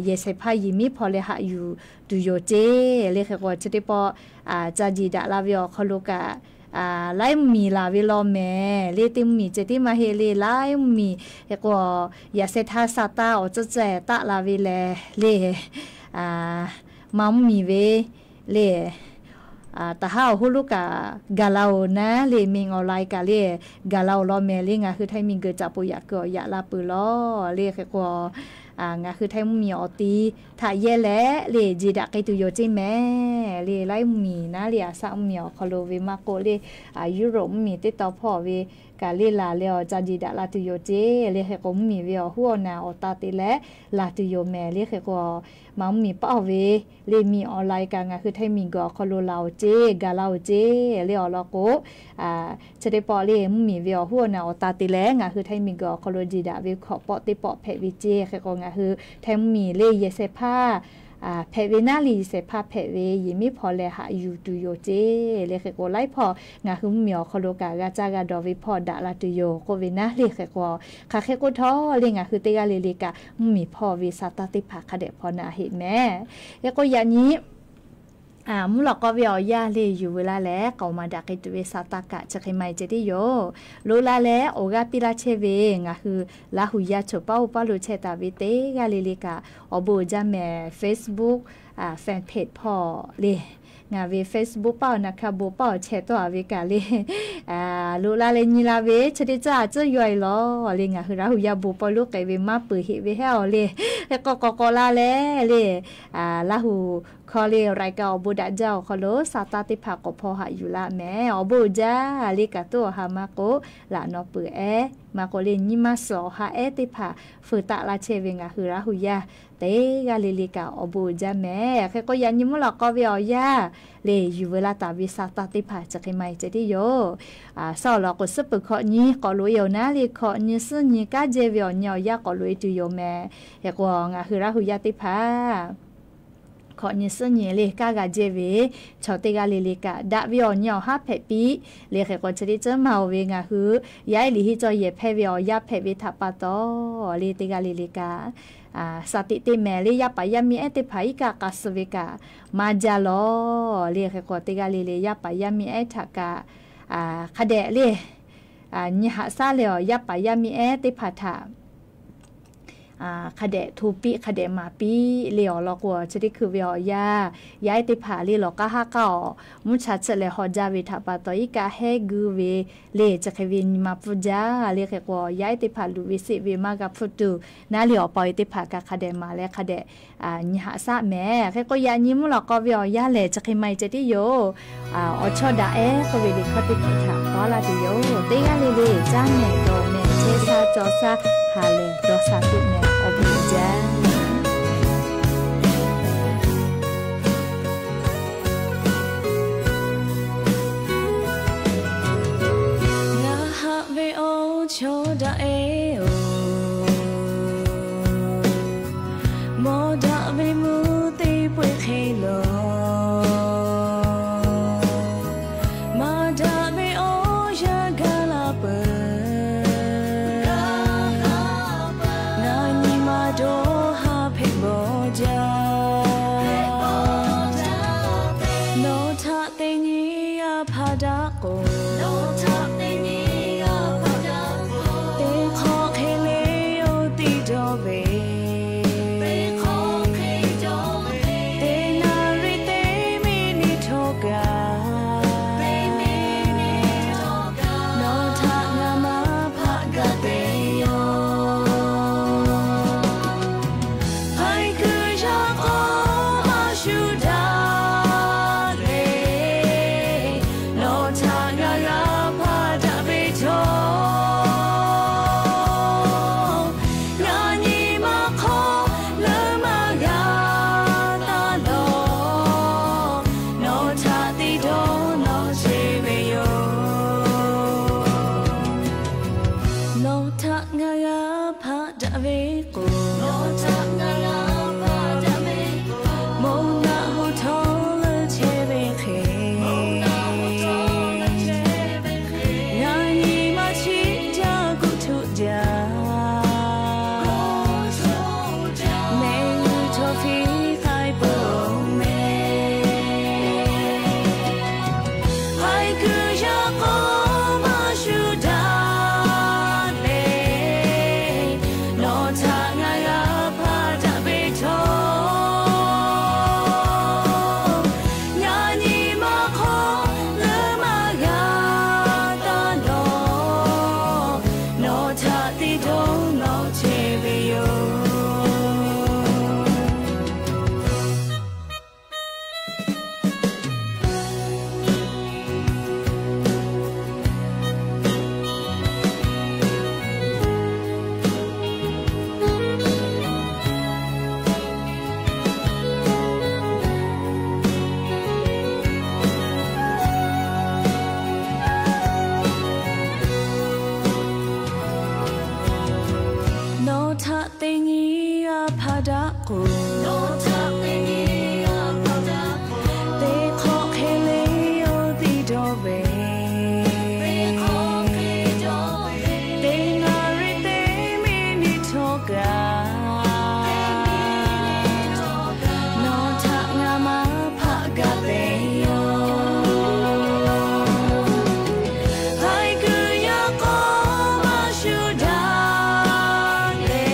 yehˬ shehˍ hpaˇ yeˬ miˉ hpaw leh haꞈ yuˬ tuˬ yoˬ ceˇ. Le hk'e k'o, chi teˇ pawˆ ca jiˬ daꞈ la ve awˬ hk'aw lo kaꞈ, laiˉ mvuhˇ miˬ laˬ ve law mehˍ le, teˇ mvuhˇ miˬ ceh tiˉ maˇ heˆ le, laiˉ mvuhˇ miˬ hk'e k'o, yaꞈ sheh htaˇ sa taˇ awˬ tcuhˉ tcuhˉ taˆ la ve lehˬ le, ma mvuhˇ miˬ ve le, taˍ haˉ awˬ hoˉ lonˉ kaꞈ gaˬ la-oˬ naˉ le, meh awˬ lai kaꞈ le gaˬ la-oˬ law mehˍ le, ngaˬ hui Htaiˇ miˬ guiˬ caꞈ poˬ yaꞈ kuiˬ awˬ yaꞈ la peuˬ law le hk'e k'o, ngaˬ hui Htaiˇ mvuhˇ miˬ awˬ ti htaꞈ yehˇ leh le jiˬ daꞈ k'ai tuˬ yoˬ ceˇ mehˍ le, laiˉ mvuhˇ miˬ naˉ le, aˬ saˆ mvuhˇ miˬ awˬ hk'aw lo ve maˇ k'oˆ le, Europe mvuhˇ miˬ teˇ taw hpawˇ ve kaꞈ le laˬ leh awˬ ca jiˬ daꞈ la tuˬ yoˬ ceˇ. Le hk'e k'o, mvuhˇ miˬ ve awˬ hoˉ awˬ naˬ awˬ ta te leh laˬ tuˬ yoˬ mehˍ le hk'e k'o, ma mvuhˇ miˬ paˆ oˬ ve le, meh awˬ lai kaꞈ ngaˬ hui Htaiˇ miˬ guiˬ awˬ hk'aw lo laˬ-oˬ ceˇ, gaˬ la-oˬ ceˇ le awˬ lawn k'o, chi teˇ pawˆ le mvuhˇ miˬ ve awˬ hoˉ awˬ naˬ awˬ ta te leh ngaˬ hui Htaiˇ miˬ guiˬ awˬ hk'aw lo jiˬ daꞈ ve hkawꞈ pawˆ teˇ pawˆ hpehꞈ ve ceˇ. Hk'e k'o, ngaˬ hui Htaiˇ mvuhˇ miˬ le yehˬ shehˍ hpaˇ hpehꞈ ve naˉ le, yehˬ shehˍ hpaˇ hpehꞈ ve yeˬ miˉ hpaw leh haꞈ yuˬ tuˬ yoˬ ceˇ. Le hk'e k'o, laiˉ hpawˇ ngaˬ hui mvuhˇ miˬ awˬ hk'aw lo kaꞈ g'a caˇ g'a dawˬ ve hpawˇ daꞈ la tuˬ yoˬ k'oˆ ve naˉ le hk'e k'o, hk'aˬ hk'e k'oˆ htawˇ le ngaˬ hui teˇ g'aˇ le le kaꞈ mvuhˇ miˬ hpawˇ ve sa taˇ teˇ hpaˍ hk'a dehꞈ hpaw na heˆ mehˍ. Hk'e k'o, yaꞈ nyi mvuhˇ lawꞈ k'aw ve awˬ yanˇ le yuˬ veu laˇ leh k'aoˍ maˍ daꞈ k'ai tuˬ ve sa taˇ kaꞈ chi hk'e maˇ heˆ ceh tiˉ yoˬ. Loꞈ la leh awˬ g'aˇ piˇ laˇ chehˇ ve ngaˬ hui Laˇ huˍ yaˇ choˬ paˉ oˇ paˉ lo chehˇ taˍ ve teˇ g'aˇ le le kaꞈ awˬ bon uiˍ jaˇ mehˍ. Facebook fan page hpawˇ le ngaˬ ve Facebook paˉ awˬ na hkaˇ bon paˉ awˬ chehˇ tawˆ a ve kaꞈ le loꞈ la leh nyi la ve chi teˇ caˇ a tcuhˉ yaw e lawˬ le, ngaˬ hui Laˇ huˍ yaˇ bon paw lonˉ k'ai ve maˇ peuˬ heˆ ve hehˉ awˬ le. Hk'e k'o, k'awꞈ k'awꞈ la leh le Laˇ huˍ hkawˇ le รายการ awˬ bon daꞈ jaˇ awˬ hk'aw lo sa taˇ teˇ hpaˍ k'awꞈ hpaw haꞈ yuˬ laˇ mehˍ. Awˬ bon uiˍ jaˇ le kaꞈ tuˉ awˬ ha maˇ k'oˆ, laꞈ naw peuˬ ehˉ maˇ k'oˆ le nyi ma suhˍ awˬ ha ehˉ teˇ hpaˍ feu taˆ laˇ chehˇ ve ngaˬ hui Laˇ huˍ yaˇ teˇ g'aˇ le le kaꞈ awˬ bon uiˍ jaˇ mehˍ. Hk'e k'o, yaꞈ nyi mvuhˇ lawꞈ k'aw ve awˬ yanˇ le yuˬ veu laˇ taˍ ve sa taˇ teˇ hpaˍ chi hk'e maˇ heˆ ceh tiˉ yoˬ. Saˉ awˬ lawn k'o, suhˉ peuˬ hkawꞈ nyi k'awꞈ loꞈ e-oˬ naˉ le, hkawꞈ nyi suhˉ nyi kanˉ jehˇ ve awˬ nyi awˬ yanˇ k'awꞈ loꞈ e tuˬ yoˬ mehˍ. Hk'e k'o, ngaˬ hui Laˇ huˍ yaˇ teˇ hpaˍ hkawꞈ nyi suhˉ nyi le kanˉ g'a jehˇ ve chaw teˇ g'aˇ le le kaꞈ daꞈ ve awˬ nyi awˬ haˉ hpehꞈ piˇ le. Hk'e k'o, chi teˇ ceuˬ maˇ oˬ ve ngaˬ hui yaˇ ehˉ liꞈ henˇ cawˇ yehˬ hpehˇ ve awˬ yanˇ hpehꞈ ve htaꞈ pa taw le, teˇ g'aˇ le le kaꞈ sa tiꞈ teˇ mehˍ le, yaˇ paˍ yaˇ miˇ ehˉ teˇ hpaˍ iˉ kaˆ k'a suh ve kaꞈ maˇ jaˇ lawˬ le. Hk'e k'o, teˇ g'aˇ le le yaˇ paˍ yaˇ miˇ ehˉ htaꞈ kaꞈ hk'a dehꞈ le nyi haꞈ shaˉ leh awˬ yaˇ paˍ yaˇ miˇ ehˉ teˇ hpaˍ htaꞈ hk'a dehꞈ hto piˇ hk'a dehꞈ maˍ piˇ le awˬ lawn k'o, chi teˇ hkui ve awˬ yanˇ yaˇ ehˉ teˇ hpaˍ le lawˬ k'aˉ haˉ k'aˉ awˬ mvuhˇ cha tsuhˆ leh haw jaˇ ve htaꞈ pa taw iˉ kaˆ hehˉ guˇ ve le chi hk'e ve nyi ma pfuhˇ jaˇ le. Hk'e k'o, yaˇ ehˉ teˇ hpaˍ luˬ ve seˆ ve maˇ g'a hpfuhˇ tuˬ naˉ le awˬ pa awˬ e teˇ hpaˍ kaꞈ hk'a dehꞈ maˍ leh hk'a dehꞈ nyi haꞈ shaˉ mehˍ. Hk'e k'o, yaꞈ nyi mvuhˇ lawꞈ k'aw ve awˬ yanˇ lehˬ chi hk'e maˇ heˆ ceh tiˉ yoˬ. Awˬ chawˇ daꞈ ehˉ k'oˆ ve liꞈ hkawˇ teˇ hpaˍ htaꞈ paw laˇ tuˬ yoˬ. Teˇ g'aˇ le le caˇ mehˍ dawˬ mehˍ chehˇ sha cawˬ sha ha lehˬ dawˇ sha tuˬ mehˍ awˬ bon uiˍ jaˇ. Ngaˬ haꞈ ve awˬ chawˇ daꞈ ehˉ-oˬ, mawˇ daꞈ ve mvuhˇ teˇ pawehˇ hk'e lawˬ, maˇ daꞈ ve awˬ yanˇ gaˬ la peuˬ. Ngaˬ nyi ma dawˇ ha hpehꞈ bawˬ jaˇ. Nawˬ htaꞈ teˇ nyi a hpaˇ daꞈ k'o, teˇ hk'awꞈ hk'e le oˇ tiˇ dawˇ ve, teˇ naˍ riˍ teˇ miˬ niˆ htawˇ kaꞈ, nawˬ htaꞈ ngaˬ maˇ hpaˆ gaˬ te yoˬ. Haiˬ kuiˬ yaˇ k'awꞈ maˇ shuˍ daꞈ le, nawˬ htaꞈ ngaˬ g'a hpaˆ daꞈ ve htawˇ, ngaˬ nyi ma hk'aw leuˉ maˇ g'a taˇ lawˬ. Nawˬ htaꞈ teˇ dawˇ nawˬ sheˍ ve yoˬ. Nawˬ htaꞈ ngaˬ g'a hpaˆ daꞈ ve k'o, nawˬ htaꞈ daꞈ k'o, teˇ hk'awꞈ hk'e le oˇ tiˇ dawˇ ve, teˇ naˍ riˍ teˇ minute htawˇ kaꞈ, nawˬ htaꞈ ngaˬ maˇ hpaˆ gaˇ ve yoˬ. Haiˬ kuiˬ yaˇ k'aw maˇ shuˍ daꞈ le,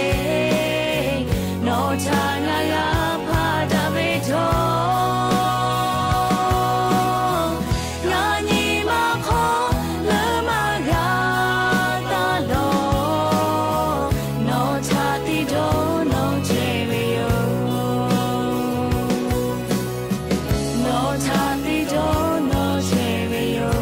nawˬ htaꞈ ngaˬ g'a hpaˆ daꞈ ve htawˇ, ngaˬ nyi ma hk'aw leuˉ maˇ g'a taˇ lawˬ. Nawˬ htaꞈ tiˇ dawˇ nawˬ chehˇ ve yoˬ. Nawˬ htaꞈ tiˇ dawˇ nawˬ chehˇ ve yoˬ.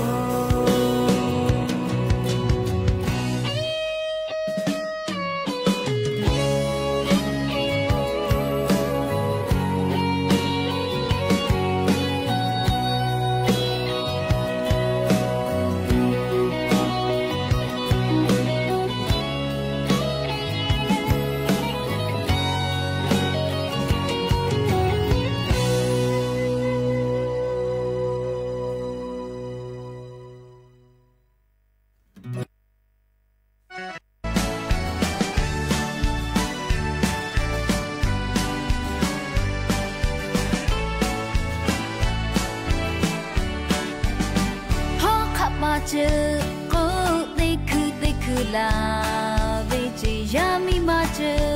Hawˉ hk'aˆ maˇ ceuˬ k'o, teˇ hkui teˇ hkui laˬ ve ce, yaˇ miˇ maˇ ceuˬ